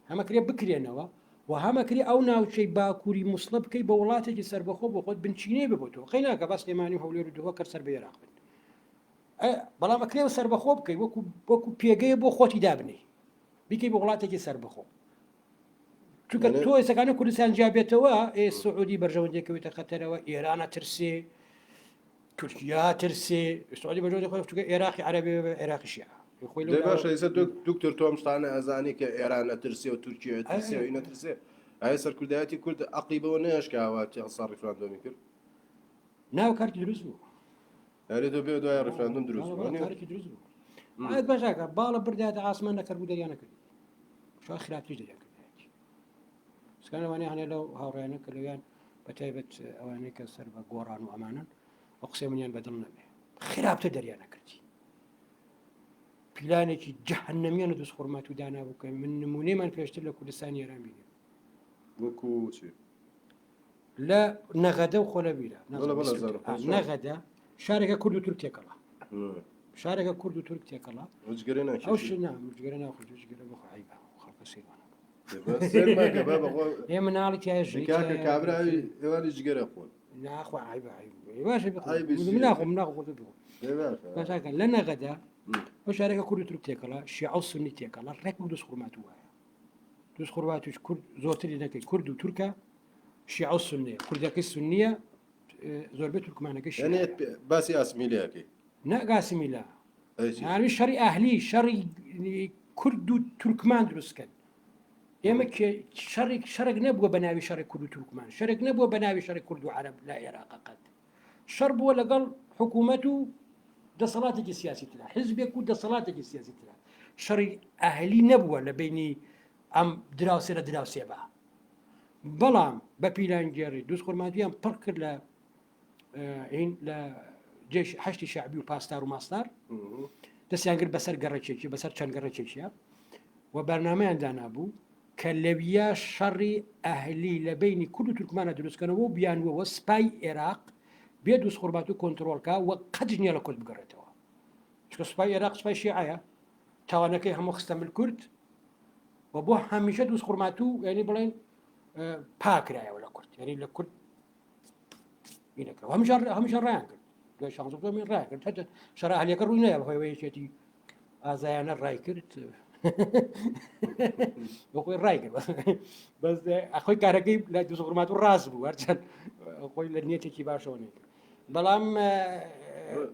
هەمە کرێ بکرێنەوە و هەمە کرێ ئەو ناوچەی باکووری موسڵە بکەی بە وڵاتێکی سەربەخۆ بۆ خۆت بنچینەی ببێتەوە قەی ناکە بەس سلێمانی و هەولێر و دهۆک کەر سەر بە عێراق بن بەڵام ئەکرێ سەربەخۆ بکەی وەکو وەکو پێگەیە بۆ خۆتی دابنێ بیکەی بە وڵاتێکی سەربەخۆ چونکە تۆ ئێسەکانی کوردستان جیا بێتەوە ئێ سعودی بەرژەوەندیەکەوێتە خەتەرەوە ئێرانە ترسێ تورکیا ترسێ سعودی بەرژەوەندی خۆی چونکە عێراقی عەرەبی عێراقی شیعە خۆی لەو باشە ئێستا دکتۆر تۆ ئەم شتانە ئەزانی کە ئێران ئەترسێ و تورکیا ئەترسێ و ئینە ترسێ ئایا سەرکردایەتی کورد عەقڵی بەوە نەشکاوە چەند ڕیفراندۆمی کرد ناو کارتی دروست بوو ئەرێ تۆ پێ دوای ڕیفراندۆم دروست بوو کارێکی دروست بوو. ئاەت بەشاکە باڵە بردایەتە ئاسمان لە کەرکوک دەریا نەکرد شا خراپتریش دەریا کردایەتی سکانەوانەیە هەنێ لەو هاوڕێیانە کە لەویان بە تایبەت ئەوانەی کە سەر بە گۆڕان و ئەمانن ئەو قسەی منیان بەدڵ نەبێ خراپتر دەریا نەکردی پیلانێکی جەهەنەمیان دوست خورمات و دانابوو کە من نمونەیمان پێشتر لە کوردستانی ئێران بینی وەکو چی؟ لە نەغەدە و خۆ لە بیرە نەغەدە شارێکە کورد و تورک تێکەڵە شارێکە کورد و تورک تێکەڵە ئەو جگەرە ناخۆ جگەرە بخۆ عیبە خەڵکە سیروانە ئێ مناڵی تایە ژنی کابرا ئێوانی جگەرە خۆن ناخوا عیبە باشە ناخۆم ناخۆ باشەکە لە نەغەدە ئەو شارێکە کورد و تورک تێکەڵە شیعە و سنی تێکەڵە ڕێک و دوست خورماتوو وایە دوست خورماتوش کورد زۆرتری نەکەی کورد و تورکە شیعە و سنیە کوردەکەی سنیە زۆربەی تورکمانەکەی شیعەیە. باسی ئاسمیلەکەی نەک ئاسمیلە یعنی شەڕی ئەهلی شەڕی کورد و تورکمان دروستکەن ئێمە شەڕێک شەڕێک نەبووە بە ناوی شەڕی کورد و تورکمان شەرێک نەبووە بە ناوی شەڕی کورد و عەرەب لە عێراق قەت شەڕ بووە لەگەڵ حکوومەت و دەسەڵاتێکی سیاسی ترا حزبێک و دەسەڵاتێکی سیاسی ترا شەڕی ئەهلی نەبووە لە بینی ئەم دراوسێ لە دراوسێ بە بەڵام بە پیلانگێڕی دووزخورماتویان پڕ کرد لە هین لە جێش حەشتی شعبی و پاسدار و ماستار دەستیان کرد بەسەر گەڕەکێکی بەسەر چەند گەڕەکێکیە و بەرنمەیان دانابوو کە لەویا شەڕی ئەهلی لە بینی کورد و تورکمانە دروستکەنەوە و بیانوەوە سپای عێراق بێ دووزخورماتوو کۆنترۆڵکە و قەت نییە لە کورد بگەڕێتەوە چونکە سوپای عێراق سوپای شیعەیە تاوانەکەی هەموو خستە مل کورد و بۆ هەمیشە دووز خورماتوو یعنی بڵێن پاکرایەوە لە کورد یعنی لە کورد هەمیشە هەمیشە ڕایان کرد دوای شانزە من ڕای کرد هەتە شەرا هەلەکە ڕووی نایە بەهۆی یەکێتی ئازایانە ڕای کرد بۆ خۆی ڕای کرد بەس ئەخۆی کارەکەی لە دووز خورماتوو ڕاست بوو هەرچەند خۆی لە نیەتێکی باشەوە نەیکرد بەڵام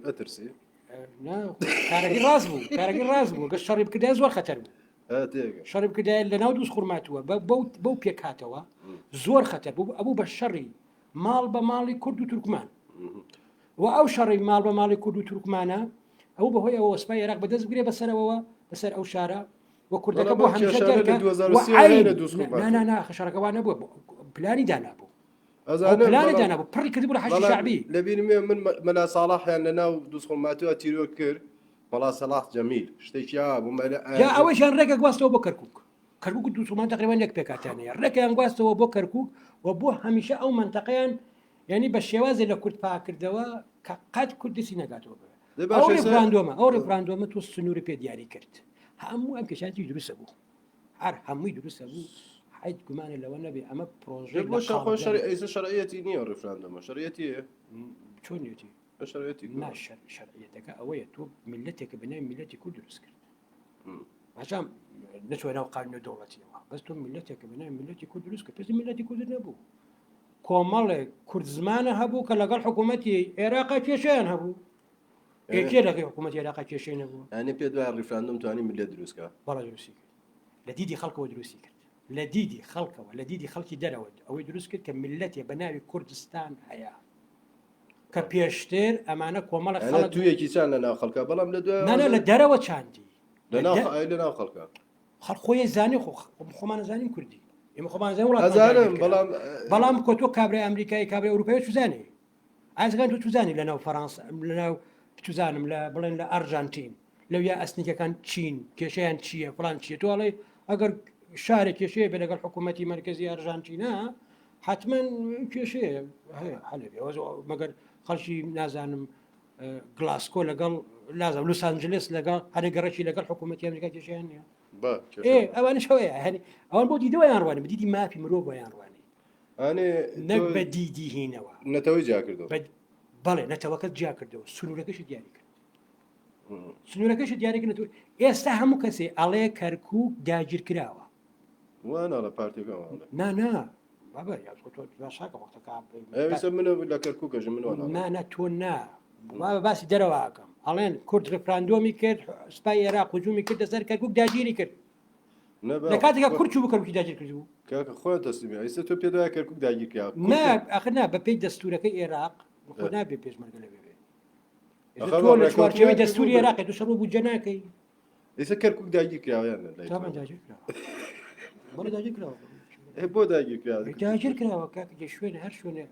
ئەترسی کارەکەی ڕاست بوو کارەکەی ڕاست بوو گە شەڕی بکردای زۆر خەتەر بوو شەڕی بکردای لە ناو دووز خورماتووە بەو پێکهاتەوە زۆر خەتەر بوو ئەبوو بە شەڕی ماڵ بە ماڵی کورد و تورکمان و ئەو شەڕی ماڵ بە ماڵی کورد و تورکمانە ئەو بەهۆی ئەوە سوپای عێراق بەدەست بگرێ بەسەرەوە بەسەر ئەو شارە و کوردەکە بۆ هەمیشە دەرکە نا شەڕەکە وا نەبووە پلانی دانابوو پلانی دانابوو پڕی کردبوو لە حەشدی شەعبی. لەبیرمێ من مەلا ساڵحیان لە ناو دوزخورماتووە تیرۆر کرد مەڵا سەڵاح جەمیل شتێکی ئاوا بوو مەلا جا ئەوەیشیان ڕێکە گواستەوە بۆ کەرکوک کەرکوک و دوزخورماتوو تقریبا یەک پێکهاتەیان هەیە ڕێکیان گواستەوە بۆ کەرکوک و بۆ هەمیشە ئەو مەنتەقەیان یعنی بە شێوازێ لە کورد پاکردەوە کە قەت کورد دەستی نەگاتەوە بەوێ ئەو ڕێفراندۆمە ئەو ڕێفراندۆمە تۆ سنووری پێ دیاری کرد هەموو ئەم کێشاتی دروستە بوو هەر هەمووی دروستە بوو حیت گومانە لەوە نەبێ ئەمە پرۆژەی بۆ شەخۆ شەرعی شەرعیەتی نییە ڕیفراندۆمە شەرعیەتی چۆنیەتی شەرعیەتی نا شەرعیەتەکە ئەوەیە تۆ میلەتێکە بە ناوی میلەتی کورد دروست کرد باشام نەچوە ناو قانون دەوڵەتیەوە بەس تۆ میلەتێکە بە ناوی میلەتی کورد دروست کرد پێش میلەتی کورد نەبوو کۆمەڵێک کورد زمانە هەبوو کە لەگەڵ حکوومەتی عێراقا کێشیان هەبوو یەکێ لەگەڵ حکوومەتی عێراقا کێشەی نەبوو یانی پێت وایە ڕیفراندۆم توانی میللەت دروست کا؟ بەڵێ دروستی کرد لە دیدی خەڵکەوە دروستی کرد لە دیدی خەڵکەوە لە دیدی خەڵکی دەرەوە ئەوەی دروست کرد کە میللەتێ بە ناوی کوردستان هەیە کە پێشتر ئەمانە کۆمەڵە یانە خەڵک توویەکی چان لە ناو خەڵکە بەڵام لە دوای نا نا لە دەرەوە چاندی لە لە ناو دە- ئای لە ناو خەڵکە خەڵک خۆی زانی خۆ خۆمان زانین کوردی ئێمە خۆمان زانین وڵاتمان ئەزانم داگیر کرا. بەڵام بەڵام کۆ تۆ کابرای ئەمریکایی کابرای ئەوروپایی چزانێ ئازگان تۆ چزانی لە ناو فەرانسە لە ناو چزانم لە بڵێن لە ئەرژانتین لەویا ئەسنیکەکان چین کێشیان چییە فلان چیە تۆ ئەڵێ ئەگەر شارێک کێشەیە بێ لەگەڵ حکوومەتی مرکزی ئەرژانتینا حتمما کێشەیە هەیە هەلێ مەگەر خەڵکی نازانم گلاسکۆ لەگەڵ لازم لوس ئەنجلس لەگەڵ هەرێ گەڕێکی لەگەڵ حکوومەتی ئەمریکا کێشیان نییە ئەوانش هەیە هەنی ئەوان بۆ دیدەوەیان ڕوانی بە دیدی مافی مرۆڤیان ڕوانی ئەنێ نەک بە دیدی هینەوە نەتەوەی جیا کردەوە بەڵێ نەتەوەکە جیا کردەوە سنوورەکەشی دیاری کرد سنوورەکەشی دیاری کرد ئێستا هەموو کەسێ ئەڵێ کەرکوک داگیر کراوە واناڵە پارتەکە نا نا بابە یا تۆ باشاکە وەختەکە ئێستا من لە کەرکوکەژم من واناڵێم. نا نا تۆ نا بابە باسی دەرەوە ئەکەم ئەڵێن کورد ڕفراندۆمی کرد سوپای عێراق هجومی کردە سەر کەرکوک داگیری کرد لە کاتێکا کورد چوو کەرکوکی داگیر کردبوو کاکە خۆیان تەسلیمی ئیستا تۆ پێت وایە کەرکوک داگیر کرا نا ئاخر نا بە پێی دەستورەکەی عێراق خۆ نابێ پێشمەرگە لەوێ بێ. ئەخە تۆ لە ڕێکەوتنیان چوارچێوەی کردبوو دەستوری بە- عێراقی تۆ شەڕ بۆ بودجە ناکەی. ئێستا کەرکوک داگیر کراوە یان لای تامان تۆ؟ داگیر کراوە. بەڵێ داگیر کراوە. ئێ بۆ داگیر کراوە؟ داگیر کراوە کاکە جێ شوێن هەر شوێنێ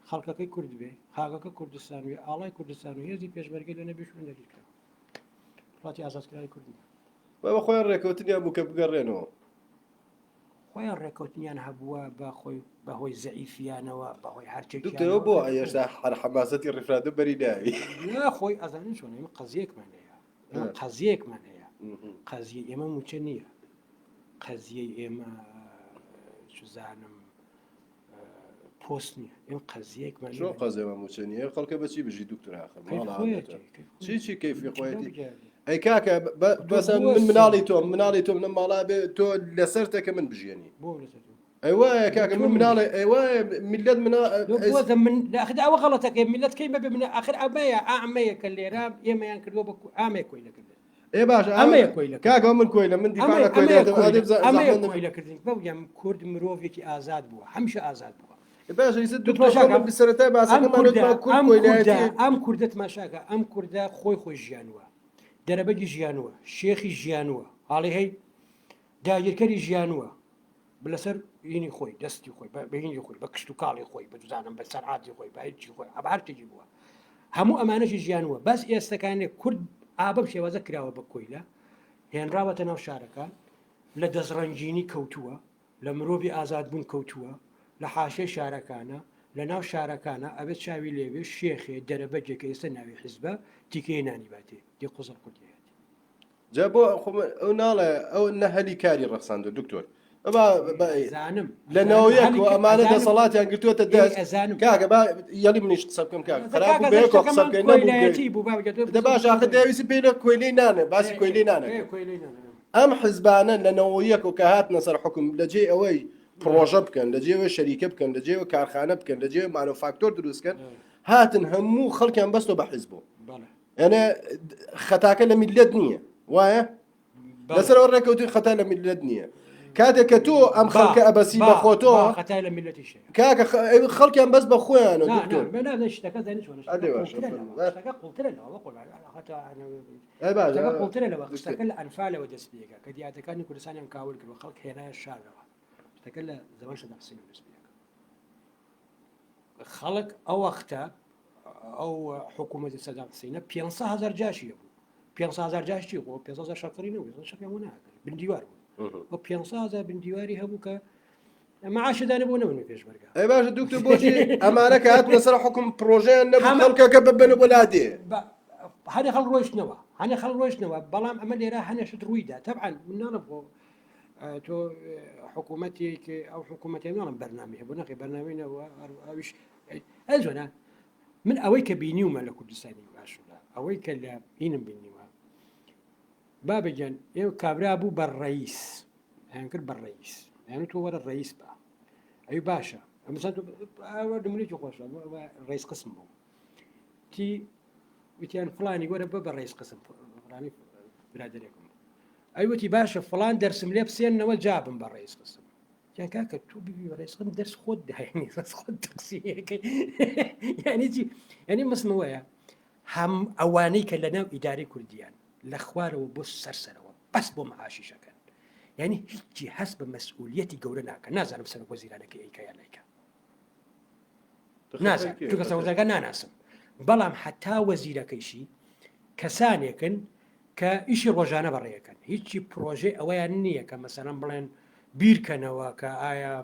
خەڵکەکەی کورد بێ خاکەکە کوردستان بێ ئاڵای کوردستان و هێزی پێشمەرگەی لێ نەبێ شوێن داگیر کراوە. وڵاتی ئازادکراوی کورد نییە. بابە خۆیان ڕێکەوتنیان بوو کە بگەڕێنەوە. خۆیان ڕێکەوتنیان هەبووە بە خۆی بەهۆی زەعیفیانەوە بەهۆی دکتۆر بۆ هەرچێکیانەوە هێشتا هەر حەماسەتی ڕیفراندۆم بەری ناوی. نا خۆی ئەزانین چۆن ئێمە قەزیەکمان هەیە ئێمە قەزیەکمان هەیە قەزیە ئێمە موچە نییە قەزیەی ئێمە چزانم پۆست نییە ئێمە قەزیەکمان چۆن قەزیەمە موچە نییە خەڵکە بەچی بژی دکتۆر ئاخر ماڵە چی چی کەیفی خۆیەتی ئەی کاکە بەسە من مناڵی تۆم مناڵی تۆم لەم ماڵا بێ تۆ لەسەر تەکە من بژێنی بۆ لەسەر تۆ ئەی وایە کاکە من مناڵێ ئەی وایە میلەت منا بۆزە من ئاخر ئەوە غەڵەتەکەی میلەت کەی بەبێ من ئاخر ئەمەیە ئەمەیە کە لێرە ئێمەیان کردووە بە ئامەیە کۆی لەکردن ئێ باش ئەمەیە کۆیلە کاکە من کۆیلە من دیفاع لە کۆیلە ئەمەیە کۆیلەکردن بەوگەم کورد مرۆڤێکی ئازاد بووە هەمیشە ئازاد بووە باشە ئیسە دوو سەرەتای باسەکەمان کورد کۆیلایەتی ئەم کوردە تماشاکە ئەم کوردە خۆی خۆی ژیانوە دەرەبەگی ژیانوە شێخی ژیانوە هاڵی هەی داگیرکەری ژیانوە لەسەر هینی خۆی دەستی خۆی بە هینی خۆی بە کشت و کاڵی خۆی بە دوزانم بە سەرعاتی خۆی بە هیچی خۆی ئەبە هەرتێکی بووە هەموو ئەمانەشی ژیانوە بەس ئێستەکانێک کورد ئابم شێوازە کراوە بە کۆیلە هێنراوەتە ناو شارەکان لە دەستڕەنگینی کەوتووە لە مرۆڤی ئازادبوون کەوتووە، لە حاشیەی شارەکانە، لە ناو شارەکانە، ئەبێت چاوی لێ بێ، شێخێ، دەرەبەگێ کە ئێستا ناوی حیزبە، تیکەیە نانی باتێ، دی قوزەڵ قوتی هات. جا بۆ خۆ ئەو ناڵێ ئەو نە هەلی کاری ڕەخساندوە دکتۆر با زانم لە نەوەیەک و ئەمانە دەسەڵاتیان گرتووەتە دەست ئەزانم کاکە با یەڵی منیش قسە بکەم کاکە خراپ بوو بەیەکەوە قسە بکەین نەبوو کۆیلایەتی بوو با بگە دە باش ئاخر دەویستی پێی لە کۆیلەی نانە باسی کۆیلەی نانە کۆیلەی نانە ئەم حزبانە لە نەوەیەک و کە هاتنە سەر حکوم لە جێی ئەوەی پڕۆژە بکەن لە جێوە شەریکە بکەن لە جێوە کارخانە بکەن لە جێوە مانۆفاکتۆر دروست کەن هاتن هەموو خەڵکیان بەستەوە بە حزب یعنی خەتاکە لە میلەت نییە وایە لەسەرەوە ڕێکەوتوی خەتا لە میلەت نییە کاتێک کە تۆ ئەم خەڵکە ئەبەسی بە خۆتۆ خەتای لە میلەتیش کاکە خەڵکیان بەس بە خۆیانە دکتۆر قوڵترە لەوە قوڵترە لەوە قسەکە لە ئەنفالەوە دەست پێکە کە دیاتەکانی کوردستانیان کاول کرد و خەڵک هێنایە شارەوە شتەکە لە زەمان سەدام حسێنەوە دەست پێکە خەڵک ئەو وەختە ئەو حکوومەتی سەدام حسینە 500 هزار جاشی هەبوو 500 هزار جاش چی بوو 500 هزار شەڕکەری نەبوو شەڕیان بۆ ناکرد بندیوار بوو و 500 هزار بندیواری هەبوو کە معاشی دانە بۆ نەبوون پێشمەرگە ئەی باشە دکتۆر بۆچی ئەمانە کە هاتنە سەر حکوم پرۆژەیان نەبوو خەڵکەکە ببەنە بۆ لادێ هەنێ خەڵ ڕۆیشتنەوە هەنێ خەڵ ڕۆیشتنەوە بەڵام ئەمە لێرە هەنێ شت ڕوویدا تەبعەن من ناڵم بۆ تۆ حکوومەتێک ئەو حکوومەتی ناڵم بەرنامی هەبوو نەخێ بەرنامی نەبووە ئەویش ئەزۆنا من ئەوەی کە بینیومە لە کوردستانی باشوورە ئەوەی کە لە هینم بینیوە بابەگیان ئێوە کابرا بوو بە ڕئیس ئەیان کرد بە ڕئیس ئەیان تۆ وەرە ڕئیس بە ئەوی باشە ئەمسان نمونێکی خۆشە ڕئیس قسم بوو تی وتیان فلانی وەرە بە بە ڕئیس قسم فلانی برادێکم ئەی وتی باشە فلان دەرسم لێ بسێنەوە جابم بە ڕئیس قسم یان کاکە تۆ ببی بە ڕئیس قسم دەرس خۆت داینی ڕەس خۆت تەقسیەکەی یعنی چی یعنی مەسمەوەیە هەم ئەوانەی کە لەناو ئیدارەی کوردیان لە خوارەوە بۆ سەر سەرەوە بەس بۆ معاشیش ئەکەن یعنی هیچی هەست بە مەسئولیەتی گەورە ناکەن نازانم سەرۆک وەزیرانەکە ئەیکا یان نایکا نازانم چونکە سەرۆک وەزیرەکە ناناسم بەڵام حتا وەزیرەکەیشی کەسانێکن کە ئیشی ڕۆژانە بەڕێەکەن هیچی پرۆژەی ئەوەیان نییە کە مەسەرم بڵێن بیرکەنەوە کە ئایا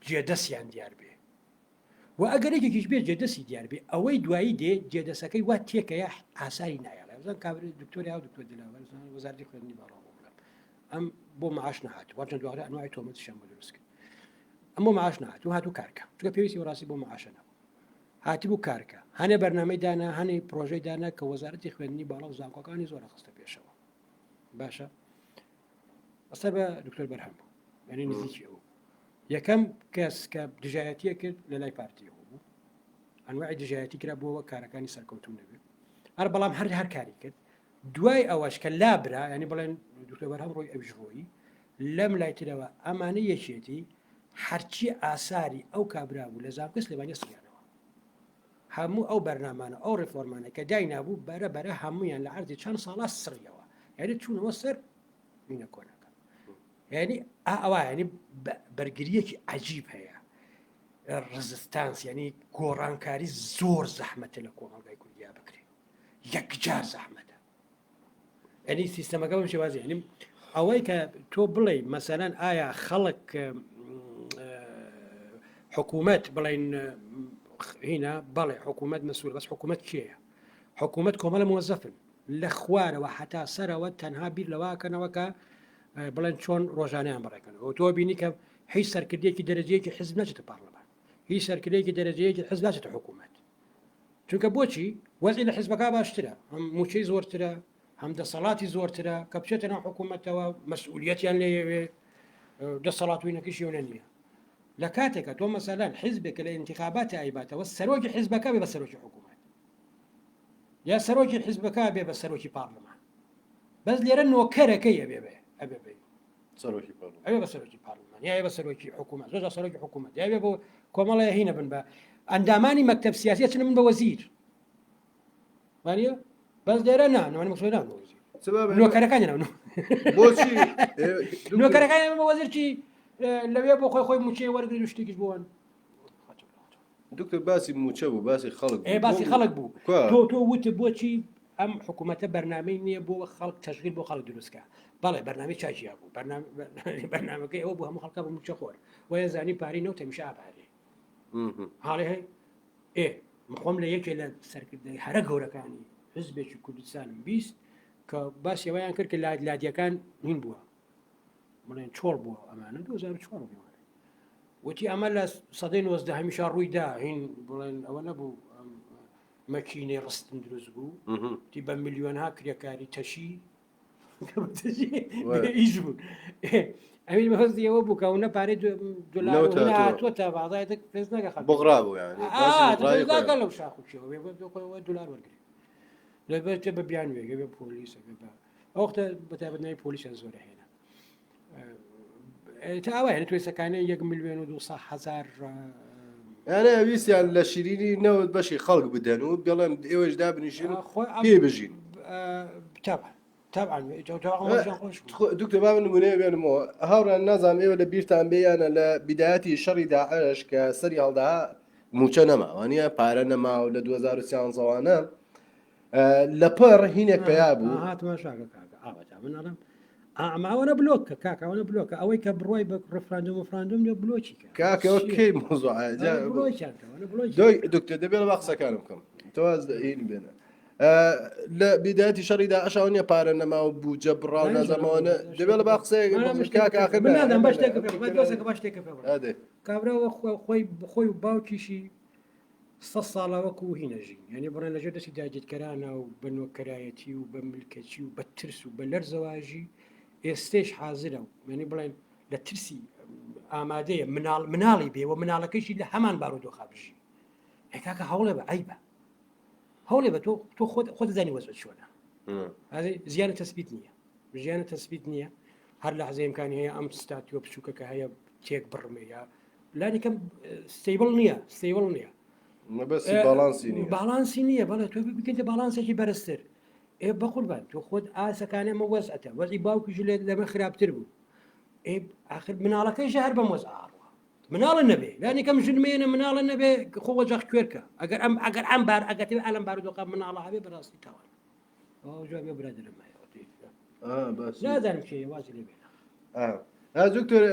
جێدەستیان دیار بێ و ئەگەر یەکێکیش بێت جێدەستی دیار بێ ئەوەی دوایی دێ جێدەسەکەی وا تێکەیە ئاساری نایەڵێ بزان کابرا دکتۆر یا دکتۆر دلاوەر وەزارەتی خوێندنی باڵا بۆ بڵێم ئەم بۆ معاش نەهات وەرجە دوارە ئەنوای تۆمەتیشیان بۆ دروست کرد ئەم بۆ معاش نەهات و هاتوو کارکە چونکە پێویستی بەڕاستی بۆ معاشە نەبوو هاتبوو کارکە هەنێ بەرنامەی دانا هەنێ پرۆژەی دانا کە وەزارەتی خوێندنی باڵا و زانکۆکانی زۆر خستە پێشەوە باشە ئەسەر بە دکتۆر بەرهەم بوو یعنی نزیکی ئەو یەکەم کەس کە دژایەتیە کرد لە لای پارتیەوە بوو ئەنواعی دژایەتی کرا بۆەوە کارەکانی سەرکەوتون نەبێت هەر بەڵام هەر هەر کاری کرد دوای ئەوەش کە لابرا ینی بڵێن دکتۆر بەرهەم ڕۆی ئەویش ڕۆیی لەم لایترەوە ئەمانە یەکێتی هەرچی ئاساری ئەو کابرا بوو لە زانکۆی سلێمانی سڕیانەوە. هەموو ئەو بەرنامانە ئەو ڕێفۆرمانە کە داینابوو بەرە بەرە هەمویان لە عەرزی چەند ساڵا سڕیەوە یعنی چوونەوە سەر مینە کۆنەکە یعنی ئەوە یعنی بەرگریەکی عجیب هەیە resistance یعنی گۆڕانکاری زۆر زەحمەتە لە کۆمەڵگای کوردیا بکرێت یەکجار زەحمەتە یعنی سیستەمەکە بەم شێوازی یعنی ئەوەی کە تۆ بڵێ مەسەلەن ئایا خەڵک حکوومەت بڵین هینا بەڵێ حکوومەت مەسوول بەس حکوومەت کێیە حکوومەت کۆمەڵە مۆزەفن لە خوارەوە هەتا سەرەوە تەنها بیر لەواکەنەوە کە بڵێن چۆن ڕۆژانیان بڕێکەنەوە تۆ بینی کە هیچ سەرکردێکی دەرەجەیەکی حزب نەچێتە پارلەمان هیچ سەرکردێکی دەرەجەیەکی حزب ناچێتە حکوومەت چونکە بۆچی وەزعی لە حزبەکە باشترە هەم موچەی زۆرترە هەم دەسەڵاتی زۆرترە کە بچێتە ناو حکوومەتەوە مەسئولیەتیان لێیەوێ دەسەڵات وینەکەشی وە نییە لە کاتێکە تۆ مەسەلەن حزبێک لە انتخابات ئایباتەوە سەرۆکی حزبەکە بێ بە سەرۆکی حکوومەت یا سەرۆکی حزبەکە بێ بە سەرۆکی پارلمان بەس لێرە نۆکەرەکەی ئەبێ بێ ئەبێ بێ سەرۆکی پارلمان ئەوێ بە سەرۆکی پارلمان یا بە سەرۆکی حکوومەت زۆر سەرۆکی حکوومەت یا بۆ کۆمەڵی هینە بن بە ئەندامانی مەکتب سیاسی چن من بە وەزیر وانە بەس لێرە نا نوانی مەکتب نا نۆکەرەکانی ناو بۆچی نۆکەرەکانی بە وەزیر چی لەوێ بۆ خۆی خۆی موچەی وەرگری و شتێکیش بۆن دکتۆر باسی موچە بوو باسی خەڵک ئێ باسی خەڵک بوو تۆ تۆ وت بۆچی ئەم حکوومەتە بەرنمەی نییە بۆ خەڵک تەشغیل بۆ خەڵک دروستکە بەڵێ بەرنامی چاکیا بوو بەرنامەکەی ئەوە بوو هەموو خەڵکە بە موچە خۆر وایە زانی پارەی نەوت هەمیشە ئابارێ هاڵێ هەی ئێ خۆم لە یەکێ لە سەرکردەی هەرە گەورەکانی حزبێکی کوردستانم 20 کە باسی ئەوەیان کرد کە لادیەکان هین بووە بڵێن چۆڵ بووە ئەمانە 2004 بوو وتی ئەمە لە سەدەی 19 هەمیشە ڕووی دا هین بڵێن ئەوە نەبوو مەکینەی ڕستن دروست بوو تی بە ملیۆنها کرێکاری تەشی ئیش بوو ئەوی مەهزی ئەوە بوو کە ئەوە پارەی دلار تۆ تا بازای پێس نەگە بغرا بوو لەو شاخ و دلار وەرگری لەبەر بە بیانوێگە بێ پۆلیسە بە ئەوختە بەتابەت ناوی پۆلیسیان زۆر هێنا تا ئەوە هێنە توێسەکانە 1 میلیۆن و 200 هزار یانە ویستیان لە شیرینی نەوت بەشی خەڵک بدەن و بڵێن ئێوەش دابنیشن پێ بژین طبعا طبعا دکتۆر با من نمونەیە بێنمەوە هاوڕان نازانم ئێوە لە بیرتان بێیانە لە بیدایەتی شەڕی داعش کە سەری هەڵدا موچە نەما وانە پارە نەما و لە 2013وانە لە پڕ هینێک پەیا بوو هاتمە شاکە کاکە ئاوەتا من ئەڵێم ئەمە ئەوەنە بلۆکە کاکە ئەوەنە بلۆکە ئەوەی کە بڕای بە ڕفراندۆم و فراندۆم لە بلۆکی کە کاکەەوە کەی مۆزوع دۆی دکتۆر دەبێت بە قسەکانم بکەم تۆ هین بێنە لە بیدایەتی شەڕی داعشەوە نییە پارە نەما و بوجە بڕا و نازانمەوە دەبێت لە با قسەیەک کاکە ئاخر نادەم بە شتێکە پێ شتێکە پێ کابراوە خۆی خۆی و باوکیشی سەد ساڵە وەکو هی نەژین یعنی بڕێن لەژێر دەستی داگیرکەرانە و بە نۆکەرایەتی و بە ملکەچی و بە ترس و بە لەرزەواژی ئێستێش حازرە و یعنی بڵێن لە ترسی ئامادەیە مناڵ مناڵی بێ و مناڵەکەیشی لە هەمان بارودۆخا بژی ئێ کاکە هەوڵێ بە عیبە هەوڵێ بە تۆ تۆ خۆت خۆت دەزانی وەزع چۆنە زیانە تەسبیت نییە ژیانە تەسبیت نییە هەر لەحزە ئیمکانی هەیە ئەم status ە بچووکە کە هەیە تێک بڕمێ یا لانی کەم stable نییە stable نییە مەبەستی باڵانسی نییە باڵانسی نییە بەڵێ تۆ بکەیتە باڵانسێکی بەرزتر ئێ بەقوربان تۆ خۆت ئاسەکانێ مە وەزعەتە وەزعی باوکیش لێت لەمە خراپتر بوو ئێ ئاخر مناڵەکەیش هەر بەم وەزع ئاڕوا مناڵە نەبێ لانی کەم ژن مێنە مناڵە نەبێ خۆ وەجاخ کوێرکە ئەگەر ئەم ئەگەر ئەم بار ئەگەر تێ ئەلم بارودۆخە مناڵە هەبێ بەڕاستی تاوان ئەو جوابێ برادەرم مایەوە نازانم کێ وازی لێ بێنە دکتۆر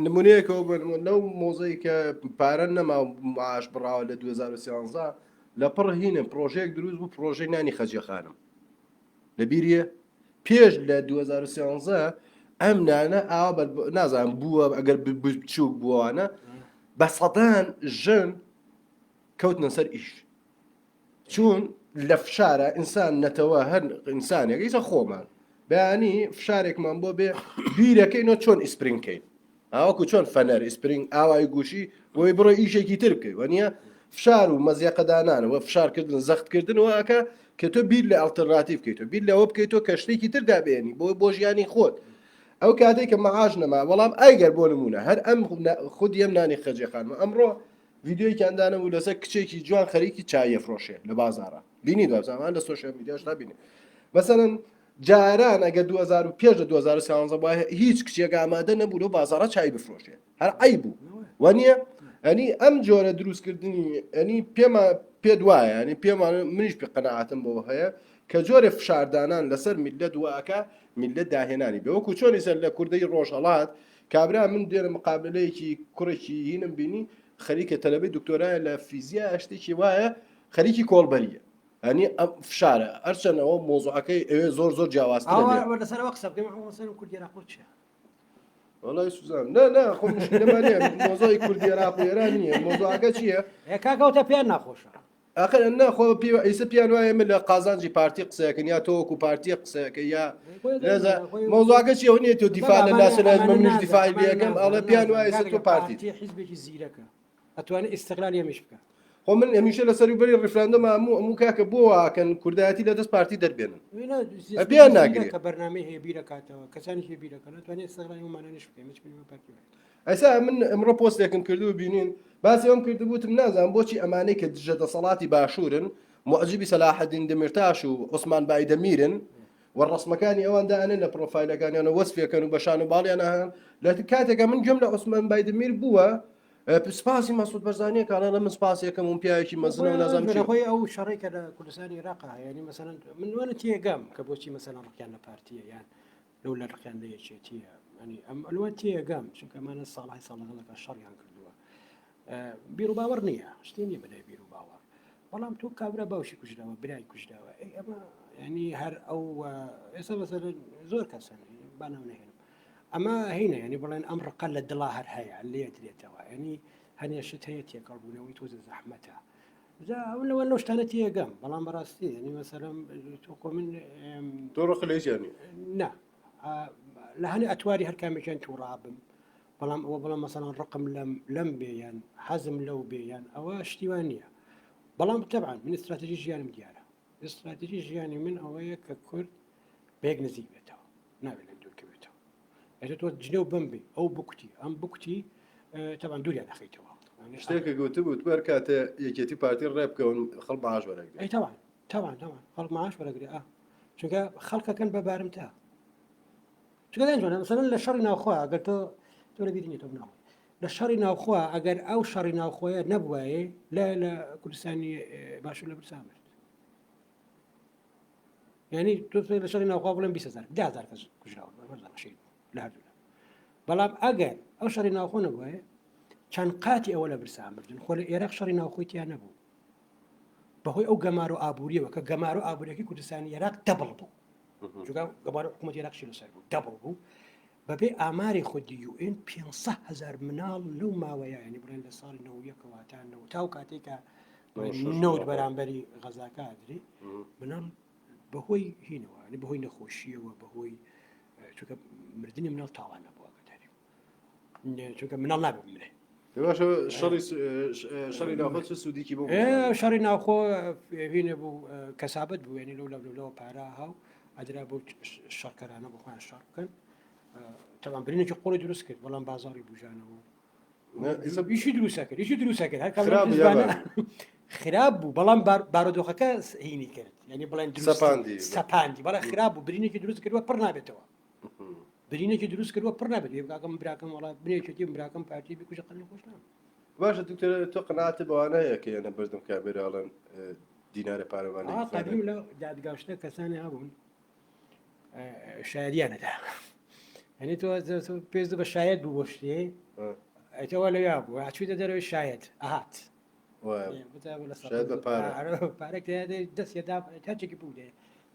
نمونەیەکەوە بن لەو مۆزەی کە پارە نەما معاش بڕاوە لە 2013 لە پڕ هینە پرۆژەیەک دروست بوو پرۆژەی نانی خەجێ خانم لە بیریە پێش لە 2013 ئەم نانە ئاوا بەر نازانم بووە ئەگەر بچووک بووانە بە سەدان ژن کەوتنە سەر ئیش چون لە فشارە ئینسان نەتەوە هەر ئینسانێک ئیسە خۆمان بەیانی فشارێکمان بۆ بێ بیرەکەینەوە چۆن ئیسپرینگ کەین ئاوەکو چۆن فەنەر ئیسپرینگ ئاوای گوشی بۆی بڕۆ ئیشێکی تر بکەی وەنیە فشار و مەزیەقەدانانەوە فشارکردن زەختکردن واکە کە تۆ بیر لە ئەڵتەرناتیڤ بکەیتەوە بیر لەوە بکەیتەوە کە شتێکی تر دابێنی بۆ بۆ ژیانی خۆت ئەو کاتێک کە مەعاش نەما وەڵام ئەگەر بۆ نمونە هەر ئەم خودی ئەم نانی خەجێ خانمە ئەمڕۆ. ڤیدیۆیەکیان دانەبوو لەسەر کچێکی جوان خەریکی چایە فرۆشێ لە بازاڕە بینی دوابزانمان لە سۆشیال میدیاش تا بینی مەسەلەن جاران ئەگە 2000 پێش لە 2013 وایە هیچ کچێک ئامادە نەبوو لەو بازاڕە چای بفرۆشێ هەر عیب بوو وە نییە ئەنی ئەم جۆرە دروستکردنی ئەنی پێما پێ وایە ینی پێمان منیش پێ قەنەعاتم بۆ هەیە کە جۆرە فشاردانان لەسەر میلەت واکە میلەت داهێنانی بێ وەکو چۆنی سەر لە کوردەی ڕۆژهەڵات کابرا من دێرە مقابلەیەکی کوڕێکی هینم بینی خەریکە تەلەبەی دکتۆرایە لە فیزیا شتێکی وایە خەریکی کۆڵبەریە ئەنی ئەم فشارە هەرچەند ئەوە مۆزوعەکەی ئەوێ زۆر زۆر جیاوازترە ئەوە لێرە. لەسەرەوە قسە بکەین ئەوە مەسەلەن کوردی عێراق چیە وەڵای سوزان نا نا خۆ مشکلەمان نییە مۆزوعی کوردی عێراق و ئێران نییە مۆزوعەکە چییە ئێ کاکە ئەوتە پێیان ناخۆشە ئاخر نا خۆ پێ ئیسە پیان وایە من لە قازانجی پارتی قسەکەن یا تۆ وەکو پارتیە قسەکە یا نەزا مۆزوعەکە چییە ئەوە نییە تۆ دیفاع لە ناسیۆنالیزمە منیش دیفاعی لێ ئەکەم ئەڵێ پیان وایە ئیسە تۆ پارتی پارتی حیزبێکی زیرەکە ئەتوانێت ئیستغلالی ئەمیش بکات. خۆ من هەمیشە لە سەروبەری ڕیفراندۆم هەموو ئەموو کاکە بۆ واکەن کوردایەتی لە دەست پارتی دەربێنن پێیان ناگرێ کە بەرنامەی هەیە بیرەکاتەوە کەسانی هەیە بیرەکەن ئەتوانێت ئیستغلالی ئەومانانیش بکەین هیچ پێی پارتی وایە. ئەسا من ئەمڕۆ پۆستێکم کردو بینین باسی ئەوم کردبوو وتم نازانم بۆچی ئەمانەی کە دژە دەسەڵاتی باشوورن موعجیبی سەلاحەدین دەمیرتاش و عوسمان بایدەمیرن و ڕسمەکانی ئەوان دائەنێن لە پرۆفایلەکانیان و وەسفێکەن و بە شان و باڵیان ئەهان لە کاتێکە من گوێم لە عوسمان بایدەمیر بووە سپاسی مەسعود بەرزانیە کاڵێ لە من سپاس یەکەم و پیاوێکی مەزنە و نازانم چی. خۆی ئەو شەڕی کە لە کوردستانی عێراق هەیە یعنی مەسەلەن من وانە تێگەم کە بۆچی مەسەلەن ڕقیان لە پارتیە یان لەو لە ڕقیان لە یەکێتیە ینی ئەم ئەلوە تێگەم چونکە ئەمانە ساڵهای ساڵ لەگەڵەکە شەڕیان کردووە بیر و باوەڕ نییە شتێ نییە بەلای بیر و باوەڕ بەڵام تۆ کابرا باوشی کوژراوە برای کوژراوە ئەی ئەمە ینی هەر ئەو ئێستا مەسەلەن زۆر کەسن بانەوە نەهێنم ئەمە هینە ینی بڵێن ئەم ڕقە لە دڵا هەر هەیە لێ درێتەوە ینی هەنێ شت هەیە تێکەڵ بوونەوەی تۆزە زەحمەتە جا ئەو لەوە لەو شتانە تێگەم بەڵام بەڕاستی ینی مەسەلەن تۆ خۆ من تۆ ڕق لێ ژیانی نا لە هەنێ ئەتواری هەر کامێکیان تووڕابم بەڵام ئەوە بەڵام مەسەڵان ڕقم لەم لەم بێ یان حەزم لەو بێ یان ئەوە شتیوان نییە بەڵام تەبعاان من استراتیژی ژیانم دیارە استراتیژی ژیانی من ئەوەیە کە کورد بەیەک نزیک بێتەوە نابێت لەم دوورکەوێتەوە ئێستا تۆ جنێو بم بێ ئەو بکوتی ئەم بکوتی تەبعاان دووریان دەخەیتەوە شتێکە گوتبوو هەر کاتێ یەکێتی پارتی ڕێ بکەون خەڵ معاش وەرەگرێ ئەی تەبعاان تەبعاان تەبعاان خەڵک معاش وەرەگرێ ئا چونکە خەڵکەکەن بە بارمتە چونکە دەنج مەسەلەن لە شەڕی ناوخۆ ئەگەر تۆ تۆ لە بیری نیە تۆ بناوە لە شەڕی ناوخۆ ئەگەر ئەو شەڕی ناوخۆیە نەبوایە لە لە کوردستانی باشوور لە برسا مرد یعنی تۆ لە شەڕی ناوخۆ بڵێن 20هزار دههزار کەس کوژراوە شەهید لە هەردوولا بەڵام ئەگەر ئەو شەڕی ناوخۆ نەبوایە چەند قاتی ئەوە لە برسا مردن خۆ لە ئێراق شەڕی ناوخۆی تیا نەبوو بەهۆی ئەو گەمارۆ ئابووریەوە کە گەمارۆ ئابووریەکەی کوردستانی عێراق double بوو چونکە گەمارۆ حکوومەتی عێراقشی لەسەر بوو double بوو بەپێی ئاماری خودی UN 500 هزار مناڵ لەو ماوەیە ینی بڵێن لە ساڵی 91ەوە تا نەوە تاو کاتێک کە نەوت بەرامبەری غەزاکە ئەدرێ مناڵ بەهۆی هینەوە ینی بەهۆی نەخۆشیەوە بەهۆی چونکە مردنی مناڵ تاوان نەبووە چونکە مناڵ نابێت بمرێ باشە شەڕی شەڕی ناوخۆ چ سوودێکی بۆ شەڕی ناوخۆ هینە بوو کەسابەت بوو ینی لەو لەولەوە پارە هاو ئەدرا بۆ شەڕکەرانە بۆ خۆیان شەڕ بکەن تەوان برینێکی قوڵی دروست کرد بەڵام بازاڕی بژانەوە ئیشی دروستە کرد ئیشی دروستە کرد هەر خراپ بوو بەڵام بارودۆخەکە هینی کرد یعنی بڵێن سەپاندی سەپاندی بەڵێ خراپ بوو برینێکی دروست کردووە پڕ نابێتەوە برینێکی دروست کردووە پڕ نابێت یە کاکەم براکەم وڵات بنێکێتی براکەم پارتی بکوژە قەن خۆش نام باشە دکتۆر تۆ قەناعەتت بەوانە هەیە کە یەنە بەردەم کامێرا ئەڵێن دینارە پارەمان قەدیم لە دادگاشتە کەسانی هەبوون شایدیانەدا هەنی تۆ پێست بە شایەت بوو بۆ شتێ ئەتەوە لەویا بوو ئەچوویتە دەرەوەی شایەت ئەهات پارە دەست یەدا هەرچێکی بوو دێ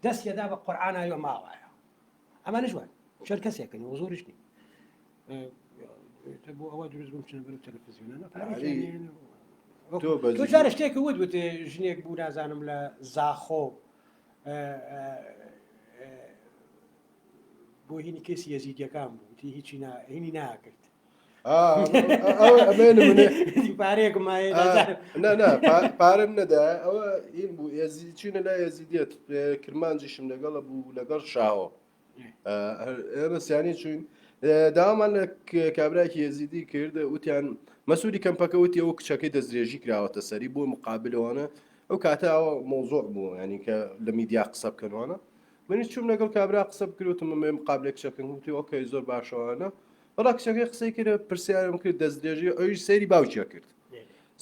دەست یەدا بە قورعانایەوە ماوایە ئەمانش وان چەند کەسێکن و زۆریش نین بۆ ئەوە دروست بووم چنە بەرەو تەلەفزیۆنە تۆ جارە شتێک وت وت ژنێک بوو نازانم لە زاخۆ بۆ هینی کەسی یەزیدیەکان بوو تی هیچی هینی ناکرد پارەیەک پارەم نەدا ئەوە این بوو ئێزی چینە لای ئێزیدێت کرمانجیشم لەگەڵە بوو لەگەڵ شاوە ئێمە سیانی چوین. داوامان لە کابراکی یەزیدی کرد وتیان مەسووری کەمپەکە وتی ئەو کچەکەی دەستدرێژی کراوەتە سەری بۆ مقابلەوەە ئەو کاتە ئەوە مۆزۆع بوو ینی کە لە میدیا قسە بکەنوانە منیش چوم لەگەڵ کابرا قسە بکرێتم مێ مقابلە کچەکەم وتی okay زۆر باشەوانە بەڵا کچەکەی قسەی کرد پرسیارم کرد دەستدرێژی ئەویش سەیری باوکیە کرد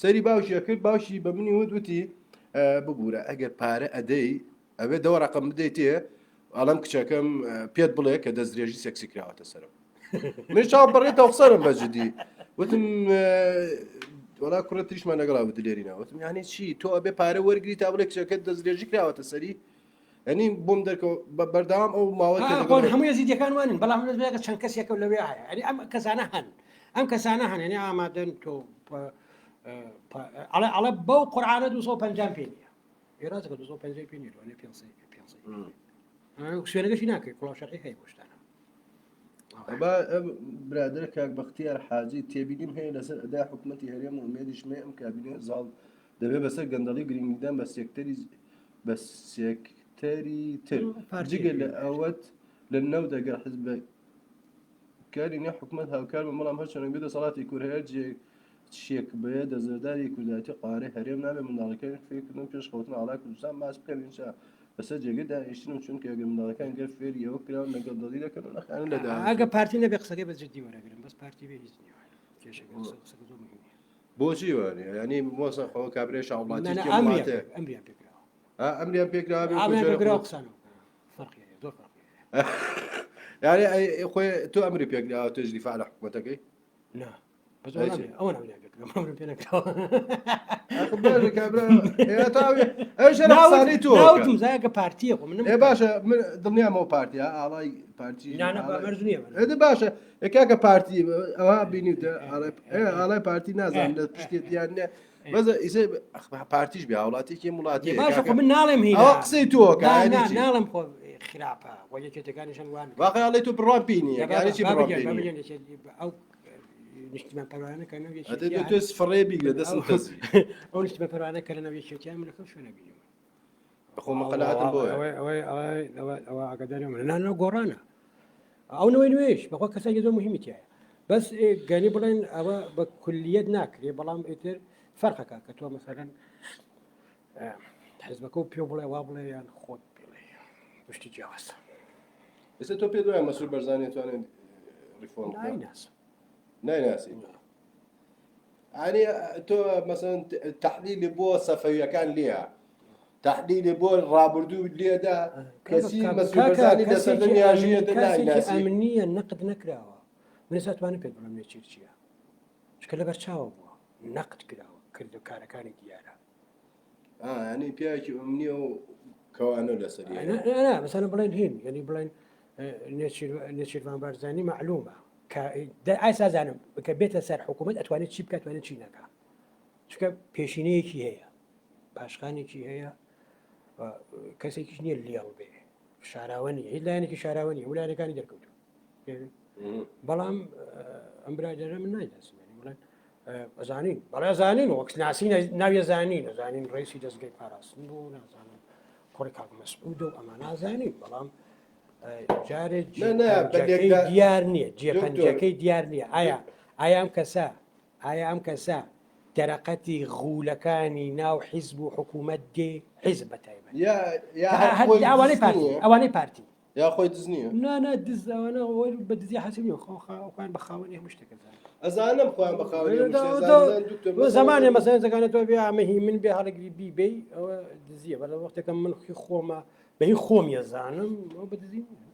سەیری باوکیە کرد باوکی بە منی وت وتی ببوورە ئەگەر پارە ئەدەی ئەبێ دەوە ڕقم بدەیتێ ئەڵم کچەکەم پێت بڵێ کە دەستدرێژی سێکسی کراوەتە سەرم من چاو بڕێتەوە قسەرم بە جدی وتم وەڵا کوڕە تریشمان لەگەڵا بدلێرینە وتم یعنی چی تۆ ئەبێ پارە وەرگری تا بڵێ کچەکەت دەستدرێژی کراوەتە سەری یعنی بۆم دەرکە بەردەوام ئەو ماوە هەموو یەزیدیەکان وانن بەڵام من چەند کەسێکە لەوێ هەیە یعنی ئەم کەسانە هەن ئەم کەسانە هەن یعنی ئامادەن تۆ ئەڵێ ئەڵێ بەو قورعانە 250 پێ نییە ئێراقەکە 250 پێ نییە لەوانەیە 500 500 شوێنەکەشی ناکرێت کوڵاو شەرعی هەیە بۆ شتانە با برادەر کاک بەختیار حاجی تێبینیم هەیە لەسەر ئەدا حکوومەتی هەرێم و ئومێدیشم هەیە ئەم کابینە زاڵ دەبێ بەسەر گەندەڵی و گرنگیدان بە سێکتەری بە سێکتەری تر جگە لە ئەوەت لە نەوت ئەگەر حزبەکانی نێو حکوومەت هاوکار بن بەڵام هەرچەندێک بێ دەسەڵاتی کورد هەیە جێ چێک بێ دەزەرداری کوردایەتی قارەی هەرێم نابێ منداڵەکانی فێرکردن پێش خەوتن ئاڵای کوردستان ماچ بکەن ئینجا بەسەر جێگەی دانیشتن و چونکە ئەگەر منداڵەکان گەر فێری ئەوە کراون لەگەڵ دڵی دەکەن و نەخیانە لە داهاتوو. ئەگە پارتی نەبێ قسەکەی بە جدی وەرەگرم بەس پارتی بێ هیچ نییە کێشەکە قسەکە زۆر مهم نییە. بۆچی وانە یعنی مۆسە خۆ کابرای شاوڵاتی نا، نا، کێ ئەمریان وڵاتێ پێ- ئەمریان پێکراوە ئا، ئەمریان پێکراوە بێ ئەمریان کۆجارە پێکراوە خۆ- قسانە فەرقی هەیە زۆر فەرقی هەیە یعنی ئەی خۆی تۆ ئەمری پێکراوە تۆش دیفاع لە حکومەتەکەی نا بەس ئەوە نامێ ئەوە نامێ ئەمرم پێ نەکراوە کابرا ئەوش تۆ ناوتم زایەکە پارتیە خۆ منم ئێ باشە من دڵنیامەوە پارتیا ئاڵای پارتی نا نا مەرج نییە ئێ باشە ئێ کاکە پارتی ئەوە بینیوتە ئاڵای پارتی نازانم لە پشتێت یان نە بەس ئیسێ پارتیش بێ هاوڵاتیکی وڵاتی باشە خۆ من ناڵێم هی ئەوە قسەی تۆ ناڵێم خۆ خراپە وە یەکێتەکانیشن وان واقع ئەڵێ تۆ بڕوام پێی نییە یانی چی بڕوام پێی نییە ئەو نیشتیمان پەروانە کە ناو ئەتێ تۆ فڕێ بیگرە دەستم تەزی ئەو نیشتیمان پەروانە کە لە ناو یەکێتیان من لەکەم شوێنە بینیومە خۆ من قەناعەتم بۆیە ئەوەی ئەوەی ئەوە ئەوە ئاگاداری من نا نا گۆڕانە ئەو نەوەی نوێش بەخوا کەسێکی زۆر مهمی تایە بەس گەنی بڵێن ئەوە بە کولیت ناکرێ بەڵام ئیتر فەرقەکە کە تۆ مەسەلەن حزبەکە و پێ بڵێ وا بڵێ یان خۆت بڵێ شتی جیاوازە ئێستا تۆ پێت وایە مەسرور بەرزانی توانێت ڕیفۆرم بکات؟ نایناسم نایناسی ئەنی تۆ مەسەن تحلیلی بۆ سەفەویەکان لێیە تحلیلی بۆ ڕابردوو لێدا کەسی مەسرور بەرزانی لە سەردەمی یاژیەتە نایناسی ئەمنیە نەقد نەکراوە من ئێستا توانم پێت بڵێم نێچیر چییە چکە لەبەر چاوە بووە نەقد کراوە کرد و کارەکانی دیارە ینی پیاوێکی ئەمنیە و کەوانە لەسەری مەسەلەن بڵێن هین یعنی بڵێن نێچیرڤان بارزانی معلومە کە ئایسازانم کە بێتە سەر حکوومەت ئەتوانێت چی بکات توانێت چی نەکا چکە پێشینەیەکی هەیە پاشخانێکی هەیە کەسێکیش نییە لێڵ بێ شاراوە نیە هیچ لایەنێکی شاراوە نیە ولایەنەکانی دەرکەوتو بەڵام ئەم برادەرە من نایدەسم بڵێن ئەزانین بەڵێ ئەزانین وەک ناسی ناوی زانین ئەزانین ڕێسی دەستگەی پاراستن بوو نازانم کوڕی کاک مەسعود و ئەمە نازانین بەڵام جارێ دیار نییە جێپەنجەکەی دیار نییە ئایا ئایا ئەم کەسە ئایا ئەم کەسە دەرەقەتی غولەکانی ناو حیزب و حکوومەت دێ حیزب بە تایبەت ئەوانەی پارتی ئەوانەی پارتی یا خۆی دز نییە؟ نا نا دز ئەوانە خۆی بە دزی حەسیب نییە خۆ خۆیان بە خاوەنی هەموو شتێک ئەزانن. ئەزانم خۆیان بە خاوەنی هەموو شتێک ئەزانن دکتۆر بۆ زمانێ مەسەلەن زەکانە تۆ بێ ئەمە هی من بێ هەڵگری بی بێی ئەوە دزیە بەڵام وەختێکە من خی خۆمە بە هی خۆم یەزانم ئەوە بە دزی نییە.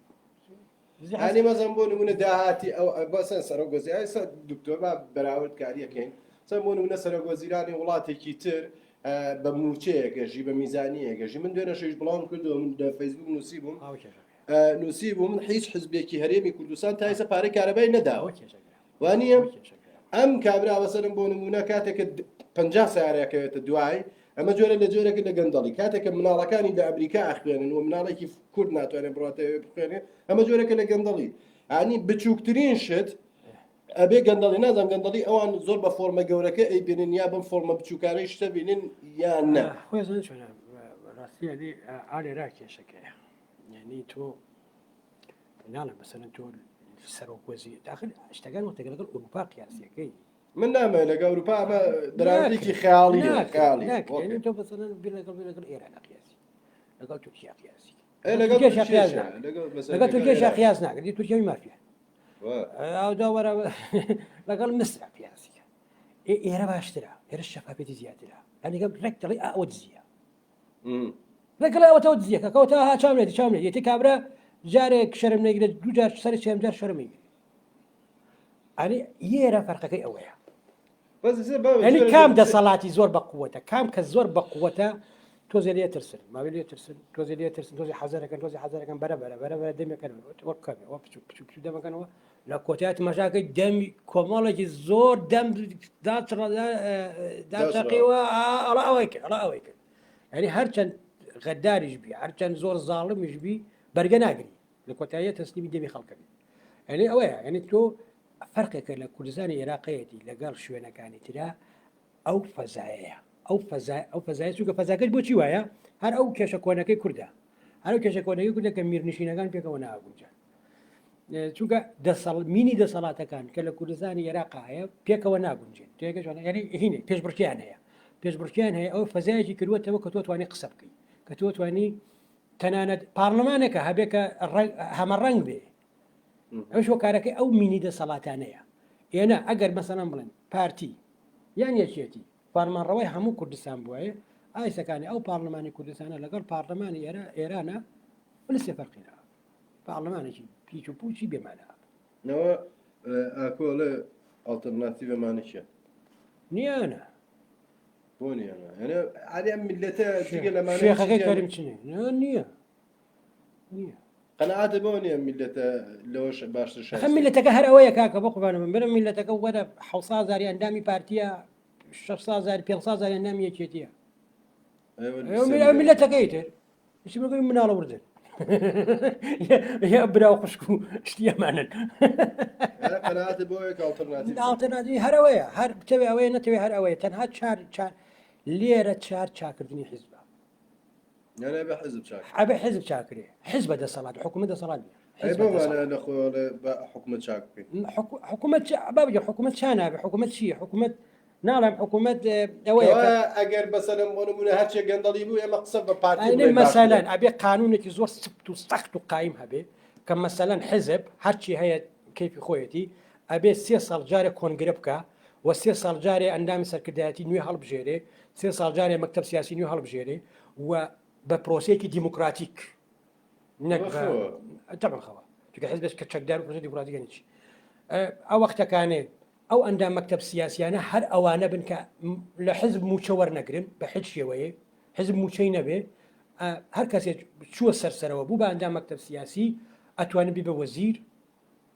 دزی حەسیب یعنی مەزەن بۆ نمونە داهاتی ئەو بەسەن سەرۆک وەزیر ئێستا دکتۆر با بەراورد کاریەکەین سەر بۆ نمونە سەرۆک وەزیرانی وڵاتێکی تر بە موچەیەک ئەژی بە میزانیەک ئەژی من دوێنێ شەویش بڵاوم کردەوە من لە فەیسبوک نووسی بووم نووسی بووم من هیچ حزبێکی هەرێمی کوردستان تا ئێستا پارەی کارەبای نەداوە وانە ئەم کابرا بەسەرم بۆ نمونە کاتێک 50 سیارەکەوێتە دوای ئەمە جۆرە لە جۆرێک لە گەندەڵی کاتێک کە مناڵەکانی لە ئەمریکا ئەخوێنن و مناڵێکی کورد ناتوانێت بڕاتەوە بخوێنێ ئەمە جۆرێکە لە گەندەڵی ئانی بچووکترین شت ئەبێ گەندەڵی نازانم گەندەڵی ئەوان زۆر بە فۆرمە گەورەکە ئەیبینن یا بەم فۆرمە بچووکانەی شتە بینن یان نە. خۆی زۆر چۆنە ڕاستی یعنی ئالێرا کێشەکەیە یعنی تۆ ناڵێم مەسەلەن تۆ سەرۆک وەزیر داخل شتەکان وەختێک لەگەڵ ئەوروپا قیاسیەکەی من نامەوێت لەگە ئەوروپا ئەمە بەراوردێکی خەیاڵیە خەیاڵی ناکرێت تۆ بەسەرەن بیر لەگەڵ بیر لەگەڵ ئێران قیاسی لەگەڵ تورکیا قیاسی لەگەڵ تورکیا قیاس لەگەڵ تورکیا قیاس ناکرێت تورکیا مافیا ئەو داوەرە لەگەڵ مسرا قیاسی ئێرە باشترە ئێرە شەفافێتی زیاترە هەنیگەم ڕێک دەڵێ ئەوە دزیە لەگەڵ ئەوەتەوە دزیەکە کەوتە ها چاو لێ چاو لێ یەتی کابرا جارێک شەرم نەگرێت دوو جار سەر سێم جار شەرمی ئەنی یێرە فەرقەکەی ئەوەیە ئەنی کام دەسەڵاتی زۆر بە قووەتە کام کە زۆر بە قووەتە تۆزێ لێ ترسن ماوی لێ ترسن تۆزێ لێ ترسن تۆزی حەزەرەکەن تۆزی حەزەرەکەن بەرە بەرە بەرە بەرە دەمەکەن وەک کەمێ وە بچوک بچوک بچوک دەمەکەنەوە لە کۆتایت مەشاکەی دەمی کۆمەڵێکی زۆر دەم داچەقیوە ئەڵە ئەوەی کرد ئەڵە ئەوەی کرد یعنی هەرچەند غەداریش بی هەرچەند زۆر زاڵمیش بی بەرگە ناگری لە کۆتاییە تەسلیمی دەمی خەڵکە بی یعنی ئەوەیە یعنی تۆ فەرقێکە لە کوردستانی عێراقەیەتی لەگەڵ شوێنەکانی ترا ئەو فەزایەیە ئەو فەزای ئەو فەزای چونکە فەزاکەش بۆچی وایە هەر ئەو کێشە کۆنەکەی کوردە هەر ئەو کێشە کۆنەکەی کوردە کە میرنشینەکان پێکەوە ناگونجان چونکە دەسەڵ مینی دەسەڵاتەکان کە لە کوردستانی عێراق هەیە پێکەوە ناگونجێن تێگەشانە یعنی هینێ پێشبڕکیان هەیە پێشبڕکیان هەیە ئەو فەزایەکی کردووەتەوە کە تۆ توانی قسە بکەیت کە تۆ توانی تەنانەت پارلمانێکە هەبێ کە هەمە ڕەنگ بێ ئەوش هۆکارەکەی ئەو مینی دەسەڵاتانەیە ئێنە ئەگەر مەسەلەن بڵێن پارتی یان یەکێتی فەرمانڕەوای هەموو کوردستان بوایە ئایسەکانی ئەو پارلمانی کوردستانە لەگەڵ پارلمانی ئێرە ئێرانە فلسێ فەرقی ناوە پارلمانێکی پیچ و پوچی بێمانە نەوە ئاکۆڵێ ئەڵتەرناتیڤەمانە چیە نیانە بۆ نیانە یعنی ئەرێ ئەم میلەتە جگە لەمانە شێخەکەی کەریم چنێ نییە نییە قەناعەتە بۆ نییە میلەتە لەوەش باشتر شایستە. ئەخە میلەتەکە هەر ئەوەیە کاکە بۆ قوربانە بم برم میلەتەکە وەرە 700 هەزاری ئەندامی پارتیە 600 هەزار 500 هەزاری ئەندامی یەکێتیە ئەو میلەتەکەی تر چی بگەی مناڵە وردن یا برا و خوشک و شتی ئەمانن قەناعەتە بۆ یەک ئەڵتەرناتیڤ ئەڵتەرناتیڤ هەر ئەوەیە هەر بتەوێ ئەوەیە نەتەوێ هەر ئەوەیە تەنها چار چار لێرە چار چاکردنی حیزبە یانە بە حزب چاک ئەبێ حزب چاکرێ حزبە دەسەڵات حکوومەت دەسەڵات نیە حزب لە خۆڵێ بە حکوومەت چاک بکەین حکوومەت بابجە حکوومەت چا نابێ حکوومەت چییە حکوومەت ناڵێم حکوومەت ئەوەیە ئەگەر بەسەلم بۆ نمونە هەرچێک گەندەڵی بوو ئێمە قسە بە پارتی مەسەلەن ئەبێ قانونێکی زۆر سفت و سەخت و قایم هەبێ کە مەسەلەن حزب هەرچی هەیە کەیفی خۆیەتی ئەبێ سێ ساڵ جارێک کۆنگرە بکە و سێ ساڵ جارێ ئەندامی سەرکردایەتی نوێ هەڵبژێرێ سێ ساڵ جارێ مەکتەب سیاسی نوێ هەڵبژێرێ و بە پرۆسەیەکی دیموکراتیک نەک تەبعەن خەوە چونکە حزبێک کە چەکدار و پرۆسەی دیموکراتیک یعنی چی ئەو وەختەکانێ ئەو ئەندام مەکتەب سیاسیانە هەر ئەوانە بن کە لە حزب موچە وەرنەگرن بە هیچ شێوەیە حزب موچەی نەبێ هەر کەسێک چووە سەرسەرەوە بوو بە ئەندام مەکتەب سیاسی ئەتوانێت بێ بە وەزیر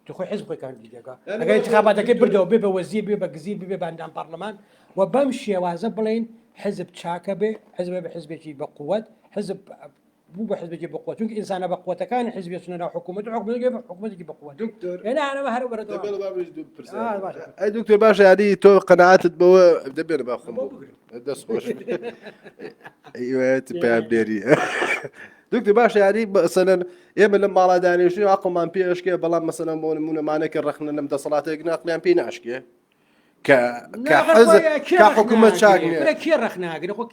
تو خۆی حزب خۆی کاندید دەکا ئەگەر انتخاباتەکەی بردەوە بێ بە وەزیر بێ بە گزیر بێ بە ئەندام پەرلەمان و بەم شێوازە بڵێن حزب چاکە بێ حزب بە حزبێکی بە قوت حزب بوو بە حزبێکی بە قوت چونکە ئینسانە بە قوتەکانی حزبی چنە ناو حکوومەت و حکوومەت بە حکوومەتێکی بە قوت دکتۆر ئێنا ئەمە هەر بەرە دەبێت با بریش دوو پرسیار ئەی دکتۆر باشە یاری تۆ قەناعەتت بەوە دەبێت با خۆم دەست خۆش ئیوەت پێیان بێری دکتۆر باشە یاری مەسەلەن ئێمە لەم ماڵا دانیشتین عقڵمان پێ ئەشکێ بەڵام مەسەلەن بۆ نمونەمانێکە ڕەخنە لەم دەسەڵاتێک ناقلیان پێی ناشکێ کە کە حەز کە حکوومەت چاک نییە کێ ڕەخناگرە خۆ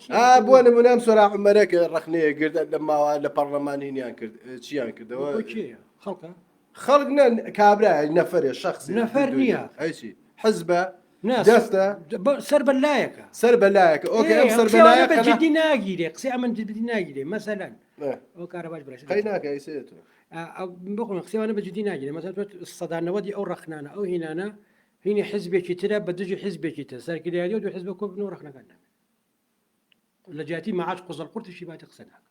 بۆ نمونەم سۆرا عومەرەکە ڕەخنەیە گرت لە ماوە لە پەرلەمانینیان کرد چیان کردەوە خەڵکە خەڵک نە کابرا نەفرێ شخص نەفەر نییە ئەیچی حزبە دەستە سەر بە لایەکە سەر بە لایەکە ئۆکە ئەم سەر بە لایەکە جدی ناگیرێ قسەی ئەمن جدی ناگیرێ مەسەلەن ئەو کارە باش برای قەی ناکە ئیسێت بخۆم قسەوانە بە جدی ناگیرێ مەسەلەن تۆ سەدا نەوەدی ئەو ڕەخنانە ئەو هینانە هینی حزبێکی ترە بە دژی حزبێکی تر سەرکردایەتی و دوو حزبە کۆ بن و ڕەخنەکان نابێت لە جیاتی مەعاش قوزەڵ قورتیشی باتی قسە ناکە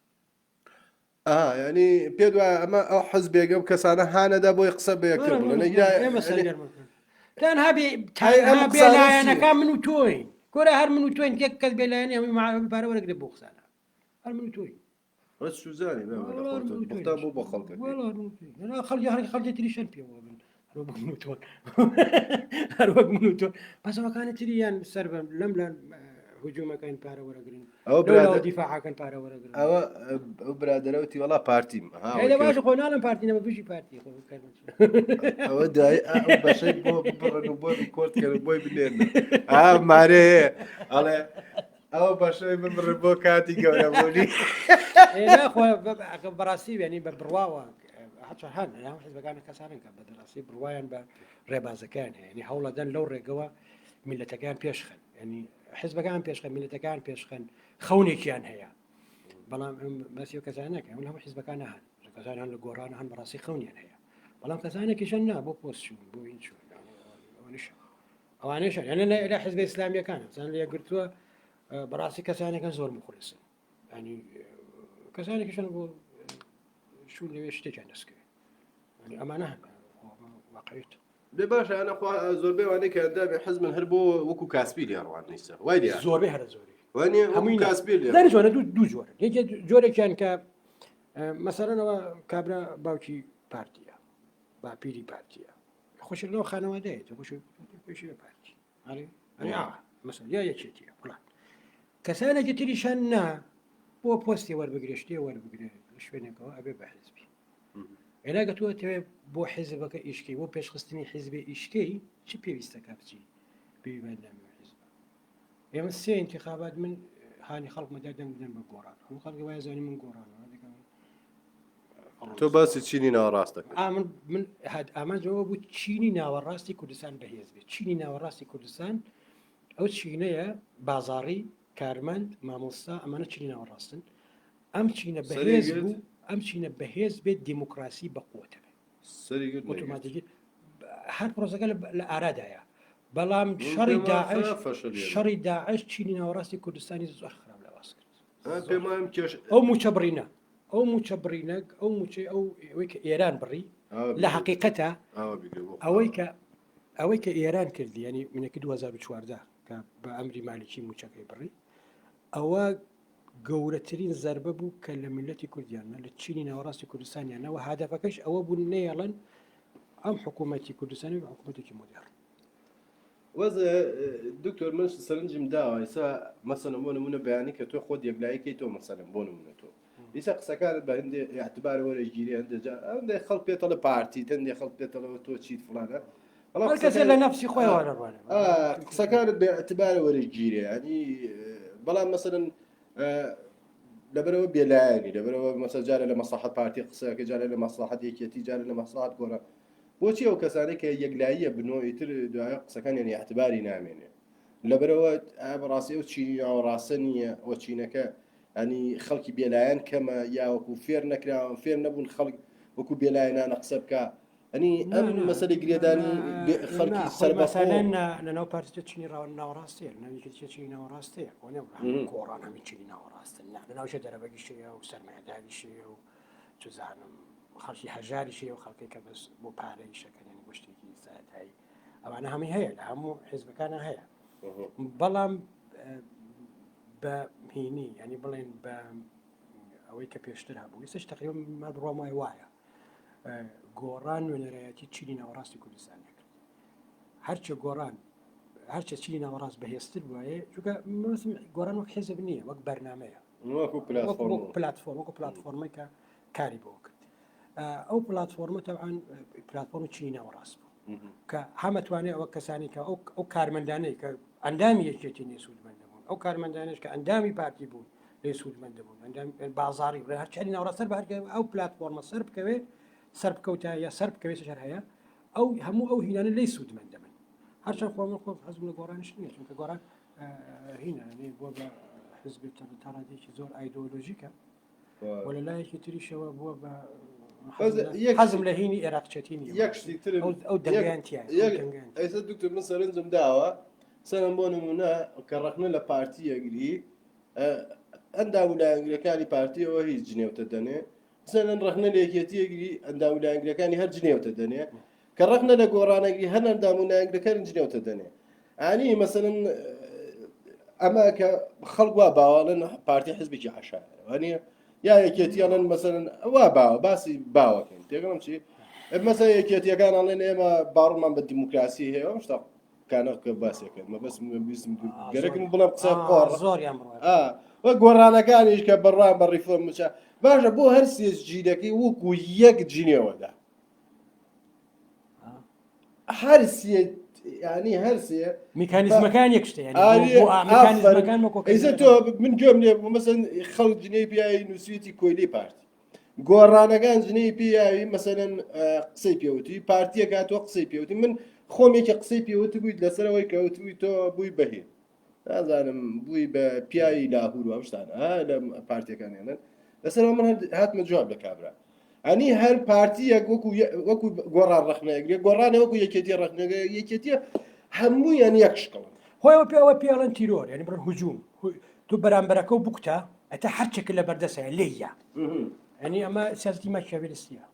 ئا یعنی پێت وایە ئەمە ئەو حزبێک ئەو کەسانە هانەدا بۆی قسە بە یەکتر بڵێن ئێمە سەرگەرمەکەن تەنها بێ تەنها بێلایەنەکان من و تۆین کۆرە هەر من و تۆین یەک کەس بێلایەنی هەمووی مع پارە وەرەگرێت بۆ قسانە هەر من و تۆین بەس سوزانی بۆ بۆ خەڵکەکە خەڵکی هەر خەڵکی تریشن پێوە بن هەر وەک من و تۆن هەر وەک من و تۆ بەس ئەوەکانی تریان سەر بە لەم لە هجوومەکان پارە وەرەگرن ئەوە لەولاوە برادەر دیفاعەکەن پارە وەرەگرن ئەوە ئەو برادەرەوتی وەڵا پارتیم ها ئەی لە ئەوەی کە باشە خۆ ناڵم پارتی نەمە بژی پارتی خۆ کەرمەچ ئەوە دوای ئەو بەشەی بۆ ببڕن و بۆ ریکۆرد کەن و بۆی بنێرن ئا مارێ ئەڵێ ئەو بەشەی ببڕن بۆ کاتی گەورەبوونی ئێ نا خۆ بەڕاستی یعنی بە بڕواوە هەچە هەن هەموو حزبەکان کەسانن کە بە دەڕاستی بڕوایان بە ڕێبازەکان هەیە یعنی هەوڵەدەن لەو ڕێگەوە میلەتەکان پێشخەن ینی حزبەکان پێشخەن میلەتەکان پێشخەن خەونێکیان هەیە بەڵام باسی ئەو کەسانە نەکەن ئەم هەموو حزبەکان هەن کەسان هەن لە گۆڕان هەن بەڕاستی خەونیان هەیە بەڵام کەسانێکیشن نا بۆ پۆست چوون بۆ این چوون ئەوانیش ئەوانیش هەن یعنی لە حزبە ئیسلامیەکان زان لە یەکگرتووە بەڕاستی کەسانێکن زۆر مخلصن ینی کەسانێکیشن بۆ چوون لەوێ شتێکیان دەستکەوێت ینی ئەمانە هەن واقعیت دێ باشە ئەنە خوا زۆربەی وانەی کە ئەندامی حزبن هەر بۆ وەکو کاسپی لێ ڕواننیسە وای لێ زۆربەی هەرە زۆری وانە هەمووی نا. کاسپی لێ زانی چۆنە دوو دوو جۆرە یەکێ جۆرێکیان کە مەسەرەنەوە کابرا باوکی پارتیە باپیری پارتیە خۆشی لەو خانەوادەیە خۆشی خۆشی لە پارتی ئەرێ ئەرێ ئا مەسەل یا یەکێتیە فڵان کەسانێکی تریشان نا بۆ پۆستی وەربگرێ شتێ وەربگرێ لە شوێنێکەوە ئەبێ بە حزبی ئێنا کە تۆ ئەتەوێ بۆ حیزبەکە ئیشکەی بۆ پێشخستنی حیزبێ ئیشکەی چ پێویستەکە بچی بێ بەندامی حیزب ئێمە سێ انتخابات من هانی خەڵکمەدا دەنگ بدەن بە گۆڕان هەموو خەڵکی وایە زانی من گۆڕان تۆ باسی چینی ناوەڕاست دەکەی من من هات ئامانجەوە بوو چینی ناوەڕاستی کوردستان بەهێز بێت چینی ناوەڕاستی کوردستان ئەو چینەیە بازاڕی کارمەند مامۆستا ئەمانە چینی ناوەڕاستن ئەم چینە بەهێز بوو ئەم چینە بەهێز بێت دیموکراسی بەقوتە بێت ئۆتۆماتیکی هەر پرۆسەکە لە ئارادایە بەڵام شەڕی داعش شەڕی داعش چینی ناوەڕاستی کوردستانی زۆر خراپ لەواز کرد ئەو موچە بڕینە ئەو موچە بڕینە ئەو موچەی ئەو ئەوەی کە ئێران بڕی لە حقیقەتە ئەوەی کە ئەوەی کە ئێران کردی ینی منەکە 2014 کە بە ئەمری مالیکی موچەکەی بڕی ئەوە گەورەترین زەربە بوو کە لە میللەتی کوردیان نا، لە چینی ناوەڕاستی کوردستانیان نا و هەدەفەکەش ئەوە بوو نەیەڵن ئەم حکوومەتی کوردستانی بە حکوومەتێکی مۆدێڕن. وەزە دکتۆر من سەرنجم داوە ئێستا مەسەلەن بۆ نمونە بەیانی کە تۆ خۆت یەکلایی کەی تۆ مەسەلەن بۆ نمونە تۆ ئیسا قسەکانت بە هەندێ اعتبار وەرەگیری هەندێ جار هەندێ خەڵک پێتەڵێ پارتی هەندێ خەڵک پێتەڵەوە تۆ چیت فڵانە بەڵام هەر کەسێ قسەکان لە نەفسی خۆیەوە دەڕوانێ. قسەکانت بە اعتبار وەرەگیرێ ینی بەڵام مەسەلەن لەبەرەوە بێلایەنی لەبەرەوە مەسە جارە لە مەسڵحەت پارتی قسەکە جارە لە مەسڵحەت یەکێتی جارە لە مەسڵحەت گۆڕان بۆچی ئەو کەسانەی کە یەکلاییە بنۆ ئیتر دوایە قسەکانیان اعتباری نامێنێ لەبەرەوە ئا بەڕاستی ئەو چینی ناوەڕاستە نییە ئەو چینەکە ئەنی خەڵکی بێلایەن کەمە یا وەکو فێر نەکراون فێر نەبوون خەڵک وەکو بێلایەنانە قسە بکە ئەنی ئەم مەسەلەی گرێدانی خەڵکی سەربەخۆ لەناو پارتی چینی ڕاوە ناوەڕاستەیە لەناو یەکێتی چینی ناوەڕاستەیە بۆ نێو گۆڕان هەمی چینی ناوەڕاستن نا لەناو شە دەرەبەگیشەیە و سەرمایەداریشەیە و چزانم خەڵکی هەژاریشەیە و خەڵکی کە بەس بۆ پارەی شەکەنێن بۆ شتێکی سەرەتایی ئەوانە هەمووی هەیە لە هەموو حیزبەکانە هەیە بەڵام بە هینی ینی بڵێن بە ئەوەی کە پێشتر هەبوو ئێستش تقریبا ما بڕوام وای وایە گۆڕان نوێنەرایەتی چینی ناوەڕاستی کوردستان کرد هەرچە گۆڕان هەرچە چینی ناوەڕاست بەهێزتر وایە چونکە گۆڕان وەک حێزب نییە وەک بەرنمەیە پلاتفۆرم وەکو پلاتفۆرمێک کە کاری بۆ کرد ئەو پلاتفۆرمە تەعاان پلاتفۆرم چینی ناوەڕاست بوو کە هەمەتوانێت ئەوە کەسانی کە ئەو کارمەندانەی کە ئەندامی یەکێتی نێ سوودمەند بوون ئەو کارمەندانش کە ئەندامی پارتی بوون لێ سوودمەند دەبوون ئەندام بازاری بڵێ هەرچەنی ناوەڕاست سەر بە هەر ئەو پلاتفۆرمە سەر بکەوێ سەر بکەوتە یا سەر بکەوێت شەر هەیە ئەو هەموو ئەو هینانە لێ سوودمەند دەبن هەرچەند خۆ من خۆم حەزم لە گۆڕانش نییە چونکە گۆڕان هینە بووە بە حزبێک تا ڕادەیەکی زۆر ئایدۆلۆژیکە و لە لایەکی تریشەوە بووە بە حەزم لە هینی عێراقچێتی نییە یەک شتی ترم ئەو دەنگیان تیایە ئێستا دکتۆر من سەرنجم داوە سەرم بۆ نمونە کە ڕەخنە لە پارتی یەگری ئەندام و لایەنگرەکانی پارتیەوە هیچ جنێوتە دەنێ سەرن ڕەخنە لە یەکێتیەگری ئەندام و لایەنگرەکانی هەر جنێوتە دەنێ کە ڕەخنە لە گۆڕانەگری هەر ئەندام و لایەنگرەکانی جنێوتە دەنێ ئانی مەسەن ئەمە کە خەڵک وا باواڵن پارتی حزبێکی عشاوانە یا یەکێتیانن مەسەن وا باوە باسی باوەکەین تێگەڵم چی مەسە یەکێتیەکان ئەڵێن ئێمە باڕمان بە دیموکراسی هەیە شتا. کانە کە باسێکە مەبەست بیستم گەرەکم بڵێم قسە قۆڕ زۆریان بڕوا وە گۆڕانەکانیش کە بڕوان بە ڕیفۆرم مچە باشە بۆ هەر سێ جیلەکەی وەکو یەک جنێوەدا هەر سێ ینی هەر سێ میکانیزمەکان یەک شتە میکانیزمەکان ئیسە تۆ من گوێم لێ بوو مەسەن خەڵک جنێی پیاوی نووسویەتی کۆیلەی پارتی گۆڕانەکان جنێی پیاوی مەسەلەن قسەی پێوتی پارتیەکە تۆ قسەی پێوتی من خۆم یەکێ قسەی پێوت بوویت لەسەرەوەی کەوتبووی تۆ بووی بەهێ نازانم بووی بە پیاوی لاهور و ئەم شتانە لە پارتیەکان هێنن لەسەرەوە من هاتمە جواب لە کابرا ئەنی هەر پارتیەک وەکو وەکو گۆڕان ڕەخنەگرێ گۆڕانە وەکو یەکێتی ڕەخنەگە یەکێتیە هەموویان یەک شکڵن. خۆیەوە پێوە پێڵەن تیرۆر یعنی بڕن هجوم تۆ بەرامبەرەکە و بکوتە ئەتە هەرچێک لە بەردەسەیە لێیە یعنی ئەمە سیاستی ماکیاڤێلیستیە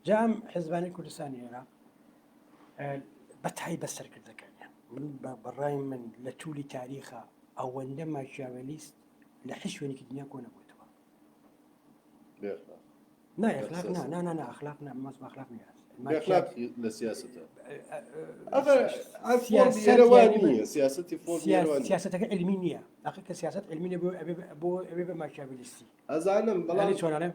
جا ئەم حزبانی کوردستانی عێراق بە تایبەت سەرکردەکانیان من بەڕای من لە تولی تاریخە ئەوەندە ماکیاڤێلیست لە هیچ شوێنێکی دنیا کۆ نەبووتەوە نا ئەخلاق نا نا نا نا ئەخلاق نا مەس ئەخلاق نییە ئەخلاق لە سیاسەتە سیاسەتی سیاسەتەکە علمی نییە ئەخ کە سیاست علمی نیە بۆ ئەبێ بۆ ئەبێ بە ماکیاڤیلیستی ئەزانم بەڵام چۆنانە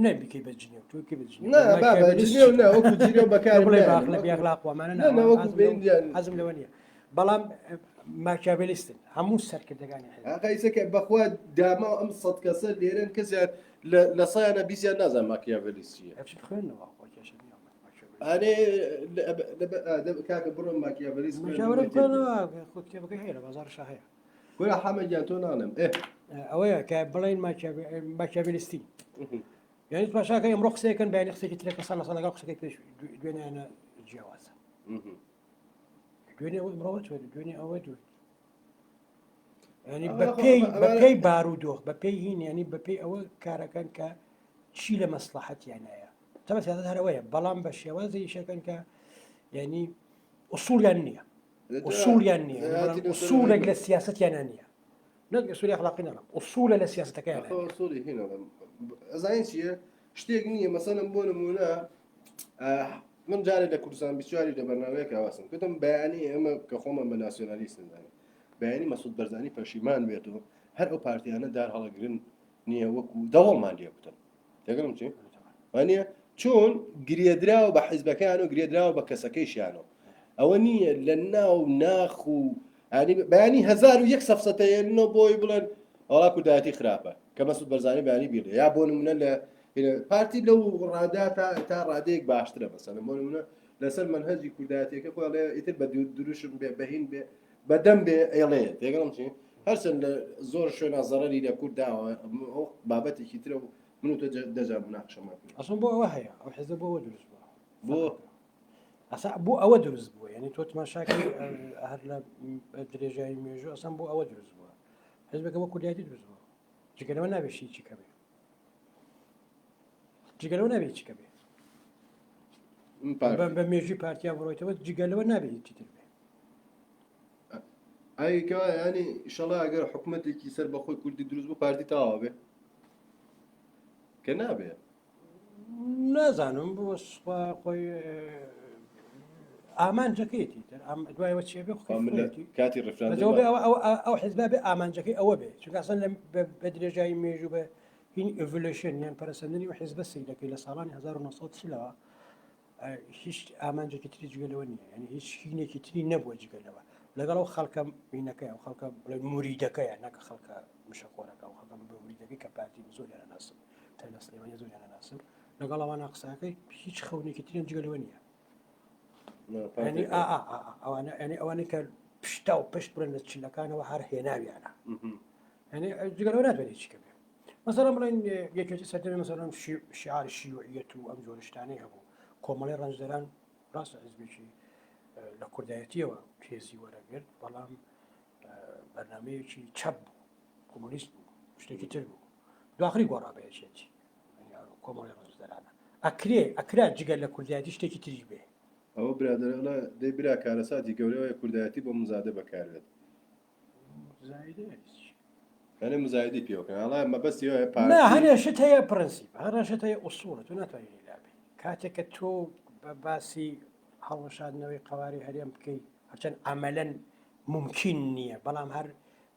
نە بکەی بە جنێو تۆ بکەی بە جنێو نا بابا جنێو نا وەکو جنێو بەکار بڵێ بە ئەخلاق بێ ئەخلاق وامانە نا نا وەکو بێندیان حەزم لەوە نییە بەڵام ماکیاڤیلیستن هەموو سەرکردەکانی حزب ئاقا ئیسە کە بەخوا داما ئەم سەد کەسە لێرەن کەسیان لە سایانە بیستیان نازان ماکیاڤیلیست چییە ئەچ بخوێنەوە خۆ کێشە نییە ئەرێ کاکە بڕۆ ماکیاڤیلیست ماکیاڤیلیست بخوێنەوە خۆ کتێبەکەی هەیە لە بازاڕشا هەیە کورە حەمە گیان تۆ ناڵێم ئێ ئەوەیە کە بڵێن ماکیاڤیلیستی یعنی پاشاکە ئەمڕۆ قسەیەکەن بەیانی قسێکی ترەکە سا لە سا لەگەڵ قسەکەی پێش دوێنیانە جیاوازە دوێنێ ئەوە ئەمڕۆ چۆن دوێنێ ئەوە دوێ ینی بەپێی بەپێی بارودۆخ بەپێی هین ینی بەپێی ئەوە کارەکەن کە چی لە مەسلحەتیانایە تەمە سیاست هەرەوەیە بەڵام بە شێوازی ئیشەکەن کە ینی ئوسوڵیان نییە ئوسوڵیان نییە ئوسوڵێک لە سیاستیانە نییە نەک ئوسولی ئەخلاقی نەڵم ئوسوڵە لە سیاستەکەیان ئوسولی هینەڵم ئەزانین چییە شتێک نییە مەسەلەن بۆ نمونە من جارێ لە کوردستان بیچواری لە بەرنامەیەک ئاواسم کردم بەیانی ئێمە کە خۆمان بە ناسیۆنالیست دەزانین بەیانی مەسعود بەرزانی پەشیمان بێت و هەر ئەو پارتیانە دار هەڵەگرن نییە وەکو دەوڵمان لێ بکەن دەگەڵم چی وانە چۆن گرێدراوە بە حیزبەکان و گرێدراوە بە کەسەکەیشیانەوە ئەوە نییە لە ناو ناخ و بەیانی 1001 سەفسەتەیەنەوە بۆی بڵێن ئەوڵا کوردایەتی خراپە کە مەسعود بەرزانی بەیانی بیڵێ یا بۆ نمونە لە پارتی لەو ڕادا تا تا ڕادەیەک باشترە مەسەلەن بۆ نمونە لەسەر مەنهەجی کوردایەتیەکە خۆی ئەڵێ ئیتر بە دروشم بێ بەهین بێ بەدەم بێ ئەیڵێ تێگەڵم چی هەرچەند لە زۆر شوێنە زەڕەری لە کورد داوە ئەو بابەتێکی ترە و من و تۆ دەجا مناقشەمان کرد ئەسڵ بۆ ئەوە هەیە ئەو حزب بۆ ئەوە دروست بووە بۆ ئەسا بۆ ئەوە دروست بووە یعنی تۆ تماشاکەی هەر لە درێژایی مێژوو ئەسان بۆ ئەوە دروست بووە حزبەکە بۆ کوردایەتی دروست بووە جگە لەوە نابێت شتێکی کە بێ جگە لەوە نابێت هیچی کە بێ بە مێژوی پارتیا بڕۆیتەوە جگە لەوە نابێت هیچی تر بێ ئەی کەوا ینی ئیشەڵا ئەگەر حکوومەتێکی سەر بەخۆی کوردی دروست بوو پارتی تەواو بێ کە نابێ نازانم بۆ سوپا خۆی ئامانجەکەیەتی تر دوایەوە چێ بێ کاتی ڕفراندۆم ئەو حزبە بێ ئامانجەکەی ئەوە بێ چونکە ئەسڵەن لە بە درێژایی مێژوو بە هین evolution یان پەرەسەندنی و حزبە سەیرەکەی لە ساڵانی 1940ەوە هیچ ئامانجێکی تری جگە لەوە نییە یعنی هیچ هینێکی تری نەبووە جگە لەوە لەگەڵ ئەو خەڵکە مینەکەی ئەو خەڵکە بڵێ موریدەکەیە نەکە خەڵکە مشەخۆرەکە ئەو خەڵکە موریدەکەی کە پارتی زۆریان ناسم تا لە سلێمانی زۆریان ناسم لەگەڵ ئەوانە قسەکەی هیچ خەونێکی تریان جگە لەوە نییە ینی ئەوانە ینی ئەوانەی کە پشتا و پشت بڵێن لە چلەکانەوە هەر هێناویانە ینی جگە لەوە ناتوانێت چیکە بێ مەسەڵەن بڵێن یەکێتی سەردەمی مەسەڵەن شعار شیوعیەت و ئەم جۆرە شتانەی هەبوو کۆمەڵی ڕەنجدەران ڕاستە حزبێکی لە کوردایەتیەوە هێزی وەرەگرت بەڵام بەرنمەیەکی چەپ بوو کۆمۆنیست بوو شتێکی تر بوو دواخری گۆڕا بە یەکێتی کۆمەڵی ڕەنجدەرانە ئەکرێ ئەکرا جگە لە کوردایەتی شتێکی تریش بێ ئەوە برادەرانە دەی برا کارەساتی گەورەوەیە کوردایەتی بۆ مزادە بەکاربێت هەنێ مزایدەی پێوەکەن ئەڵا مەبەستی ئەوەیە نا پارتی هەنێ شت هەیە پرەنسیپ هەرە شت هەیە ئوسوڵە تۆ ناتوانانی لابی کاتێک کە تۆ بە باسی هەڵوەشاندنەوەی قەوارەی هەرێم بکەی. هەرچەند عەمەلەن مومکین نییە بەڵام هەر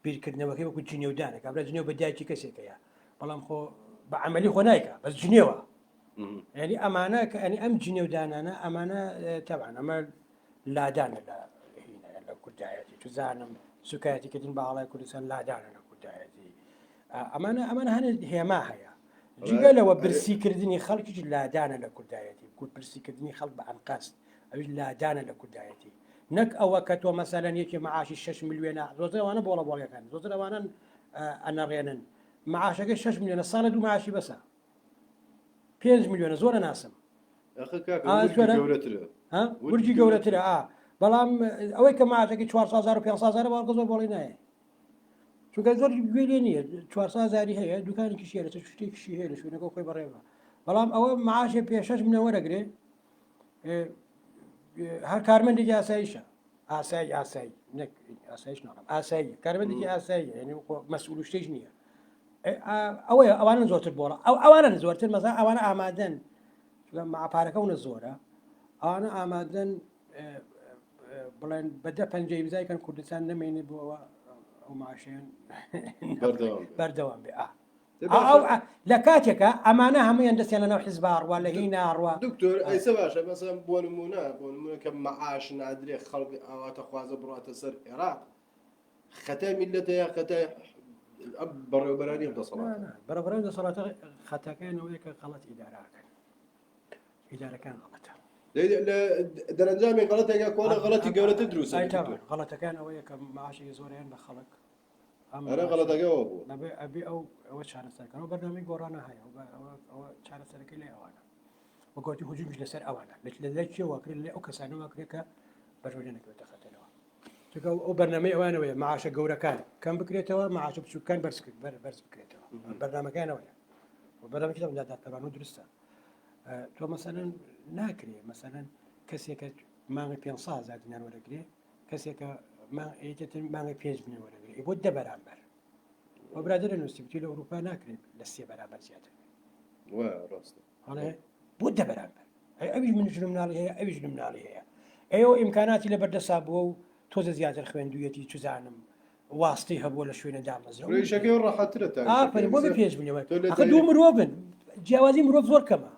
بیرکردنەوەکەی وەکو جنێودانە کابرا جنێو بە دایکی کەسێکەیە بەڵام خۆ بە عەمەلی خۆ نایکا بەس جنێوە یعنی ئەمانە کە ئەنی ئەم جنێودانانە ئەمانە تەبان ئەمە لادانە لە لە کوردایەتی توزانم سوکایەتیکردن بە ئاڵای کوردستان لادانە لە کوردایەتی ئەمانە ئەمانە هەنێ هێما هەیە جگە لەوە برسیکردنی خەڵکیش لادانە لە کوردایەتی کورد برسیکردنی خەڵک بە ئەنقەست ئەویش لادانە لە کوردایەتی نەک ئەوە کە تۆ مەسەلەن یەکێ معاشی 6 ملیۆنە زۆرتر ئەوانە بۆڵە بۆڵیەکان زۆرتر ئەوانن ئەنەڕێنن معاشەکەی 6 ملیۆنە ساڵە دوو معاشی بەسە 5 ملیۆنە زۆرە ناسم ورجی گەورەترە بەڵام ئەوەی کە معاشەکەی 400 و 500 باڵکە زۆر بۆڵی نایە چونکە زۆر گوێ لێ نییە 400 هزاری هەیە دوکانێکی شێرە شتێکشی هەیە لە شوێنەکە خۆی بەڕێوە بەڵام ئەوە معاشێ پێ شەش منە وەرەگرێ هەر کارمەندێکی ئاساییشە ئاسایی ئاسایی نەک ئاسایش ناڵم ئاسایی کارمەندێکی ئاسایی یعنی مەسئول و شتێک نییە ئەوەیە ئەوانە زۆرتر بۆڵە ئەو ئەوانە زۆرتر مەزا ئەوانە ئامادەن پارەکە ونە زۆرە ئەوانە ئامادەن بڵێن بە دە پەنجەی ئیمزای کەن کوردستان نەمێنێ بۆ ئەوە ئەو معاشیان بەردەوام بێ ئەو لە کاتێکە ئەمانە هەمویان دەستیان لەناو حزب ڕوا لە هی ناڕوا دکتۆر ئەیسە باشە مەسەن بۆ نمونە بۆ نمونە کە معاش نادرێ خەڵک ئاواتە خوازە بڕاتە سەر عێراق خەتای میلەتە یا خەتای بەڕێوبەرانی ئەم دەسەڵات بەڕێوبەرانی دەسەڵاتە خەتاکەیان ئەوەیە کە غەڵەت ئیدارەکەن ئیدارەکان غەڵەتە. لە دەرەنجامی غەڵەتێکە کۆڵە غەڵەتی گەورەتر دروست غەڵەتەکان ئەوەیە کە معاشێکی زۆریان بە خەڵک ئەرە غەڵەتەکە ئەوە بوو ئەبێ ئەبێ ئەو ئەوە چارەسەرکەنەوە بەرنامەی گۆڕانە هەیە ئەوە چارەسەرەکەی لای ئەوانە وەگوتی هجومیش لەسەر ئەوانە لە لە کێوە کرد لە ئەو کەسانەوە کرێت کە بەرژەوەندی نەکەوێتە خەتەرەوە چونکە ئەو بەرنامەی ئەوانەوەیە معاشە گەورەکان کەم بکرێتەوە معاشە بچووکان بەرز بەرز بکرێتەوە بەرنامەکانەوەیە بەرنامەکە دادپەروانە دروستە تۆ مەسەلەن ناکرێ مەسەلەن کەسێکە مانگی 500 هزار دینار وەرەگرێ کەسێکە مانگی 5 میلیۆن وەرەگرێ بۆ دە بەرامبەر و برادرە نووسی بتی لە ئەوروپا ناکرێت لە سێ بەرامبەر زیاتر ڕاستە بۆ دە بەرامبەر ئەویش من ژنم مناڵی هەیە ئەویش ژنم مناڵی هەیە ئەو ئیمکاناتی لە بەردەسا بووە و تۆزە زیاتر خوێندویەتی چزانم واستەی هەبووە لە شوێنە دامەزراوە. ڕێژەکەی ڕەحەترە تا ئافەرین بۆ بێ پێش بنێ وای. ئەخە دوو مرۆڤن جیاوازی مرۆڤ زۆر کەمە.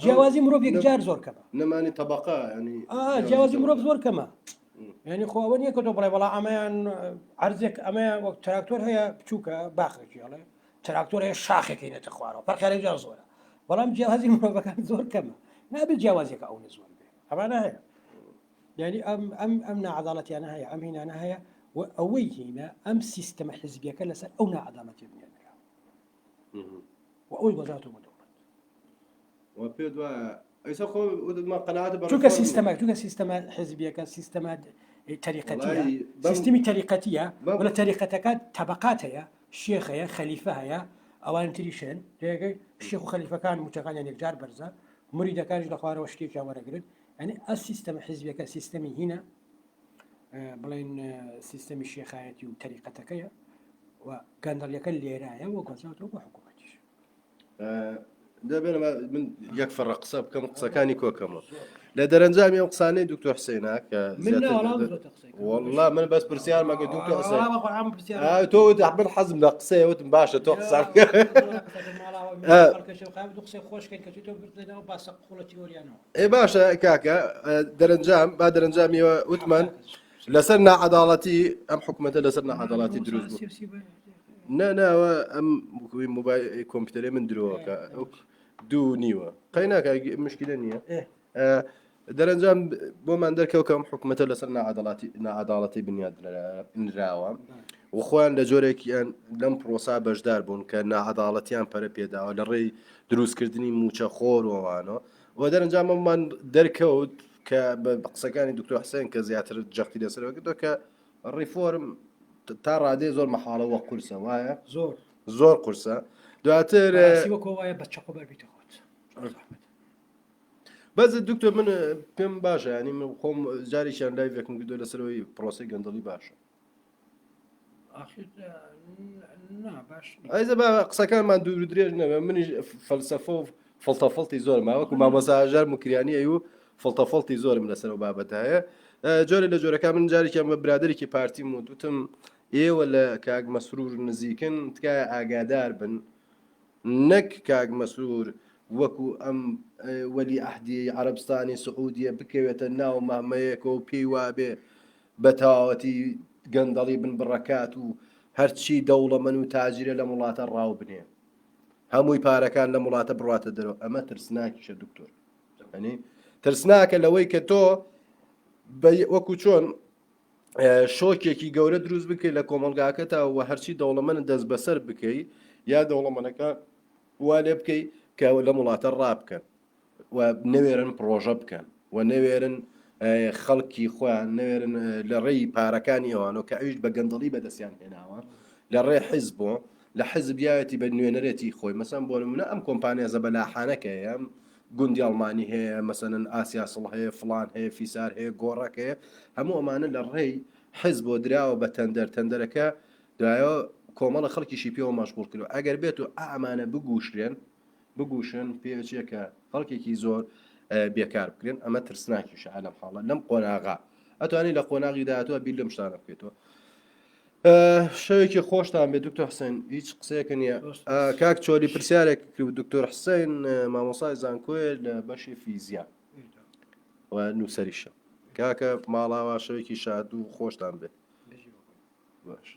جیاوازی مرۆڤ یەکجار زۆر کەمە. نەمانی تەبەقە ینی جیاوازی مرۆڤ زۆر کەمە. یعنی خۆ ئەوە نییە کە تۆ بڵێ وەڵا ئەمەیان عەرزێک ئەمەیان وەک تراکتۆر هەیە بچووکە باخێکی ئەڵێ تراکتۆر هەیە شاخێکی نێتە خوارەوە فەرقیان یەکجار زۆرە بەڵام جیاوازی مرۆڤەکان زۆر کەمە نابێت جیاوازیەکە ئەو زۆر بێ ئەمانە هەیە یانی ئەم ئەم ئەم ناعەداڵەتیانە هەیە ئەم هینانە هەیە و ئەوەی هینە ئەم سیستەمە حزبیەکە لەسەر ئەو ناعەداڵەتی بنیادنرا و ئەوەی گۆزاتەوە بۆ دەوڵەت و پێ دوایە ئەیسا خۆ وتمان قەناعەت بە چونکە سیستەمە چونکە سیستەمە حزبیەکە سیستەمە تەریقەتیە سیستمی تەریقەتیە و لە تەریقەتەکە تەبقات هەیە شێخ هەیە خەلیفە هەیە ئەوان تریشن تێگەی شێخ و خەلیفەکان موچەکانیان یەکجار بەرزە مریدەکانیش لە خوارەوە شتێکیان وەرەگرن یعنی ئە سیستەمە حیزبیەکە سیستەمی هینە بڵێن سیستەمی شێخایەتی و تەریقەتەکەیە و گەندەڵیەکە لێرایە و گۆزراوەتەوە بۆ حکوومەتیش دەبێت من یەک فەڕە قسە بکەم قسەکانی کۆکەمەوە لە دەرەنجامی ئەو قسانەی دکتۆر حسێنا کە والله من بەس پرسیار مەگە دکتۆر حسێن تۆ من حەزم لە قسەیە وتم باشە تۆ قسە ئێ باشە کاکە دەرەنجام با دەرەنجامیەوە وتمان لەسەر ناعەداڵەتی ئەم حکوومەتە لەسەر ناعەداڵەتی دروست بوو نا ناوە ئەم موبایل کۆمپیوتەرێ من درۆکە دوو نیوە قەی ناکە مشکلە نییە دەرەنجام بۆمان دەرکەوت کە ئەم حکوومەتە لەسەر ناعادڵاتی ناعاداڵەتی بنیاد نراوە و خۆیان لە جۆرێکیان لەم پرۆسا بەشدار بوون کە ناعاداڵەتیان پەرە پێداوە لە ڕێی دروستکردنی موچە خۆر وەوانەوە و دەرەنجامەمان دەرکەوت کە بە قسەکانی دکتۆر حسێن کە زیاتر جەختی لەسەرەوە کردەوە کە ڕیفۆرم تا ڕادێ زۆر مەحاڵەوە قورسە وایە زۆر زۆر قورسە دواتر وەکۆ وایە بە چەقۆ بەربیتە خۆت بەس دکتۆر من پێم باشە ینی من خۆم جارێکیان live ێکم کردو لەسەرەوەی پرۆسی گەندەڵی باشە ئایزە با قسەکانمان دوور درێژ نەبێ منیش فەلسەفە و فڵتەفڵتی زۆر ماوەکو مامۆستا هەژار مکریانی ئەی و فڵتەفڵتی زۆرم لەسەر و بابەتە هەیە. جۆرە لە جۆرەکان من جارێکیان بە برادێکی پارتیم و دوتم ئێوە لە کاک مەسرور نزیکن تکایە ئاگادار بن نەک کاک مەسرور وەکو ئەم وەلی عەهدی عەرەبستانی سعودیە بکەوێتە ناو مامەیەکەوە و پێی وابێ بە تەواوەتی گەندەڵی بن بڕەکات و هەرچی دەوڵەمەن و تاجرە لەم وڵاتە ڕاو بنێ هەمووی پارەکان لەم وڵاتە بڕاتە دەرەوە ئەمە ترسناکیشە دکتۆر ئەنی ترسناکە لەوەی کە تۆ وەکو چۆن شۆکێکی گەورە دروست بکەیت لە کۆمەڵگاکەتا و هەرچی دەوڵەمەند دەست بەسەر بکەی یا دەوڵەمەنەکە وا لێ بکەی کە لەم وڵاتە ڕابکەن و نەوێرن پڕۆژە بکەن و نەوێرن خەڵکی خۆیان نەوێرن لە ڕێی پارەکانی ئەوانەوە کە ئەویش بە گەندەڵی بەدەستیان هێناوە لە ڕێ حیزب بۆ لە حیزب یاەتی بە نوێنەرێتی خۆی مەسەن بۆ نمونە ئەم کۆمپانیا زەبەلاحانەکە هەیە گوندی ئەڵمانی هەیە مەسەنن ئاسیا سڵ هەیە فلان هەیە فیسار هەیە گۆڕەک هەیە هەموو ئەمانە لە ڕێی حیزب بۆ دراوە بە تەندەر تەندەرەکە دوایەوە کۆمەڵە خەڵکیشی پێوە مەشغوڵ کردوە ئەگەر بێت و ئەمانە بگوشرێن بگوشن پێچێ کە خەڵکێکی زۆر بێکار بکرێن ئەمە ترسناکیشە لەم حاڵە لەم قۆناغا ئەتوانی لە قۆناغی داهاتوە بیر لەم شتانە بکەیتەوە شەوێکی خۆشتان بێ دکتۆر حسێن هیچ قسەیەکە نییە کاک چۆلی پرسیارێک کرد دکتۆر حسێن مامۆسای زانکۆیە لە بەشی فیزیا و نووسەریشە کاکە ماڵاوا شەوێکی شاد و خۆشتان بێت باش.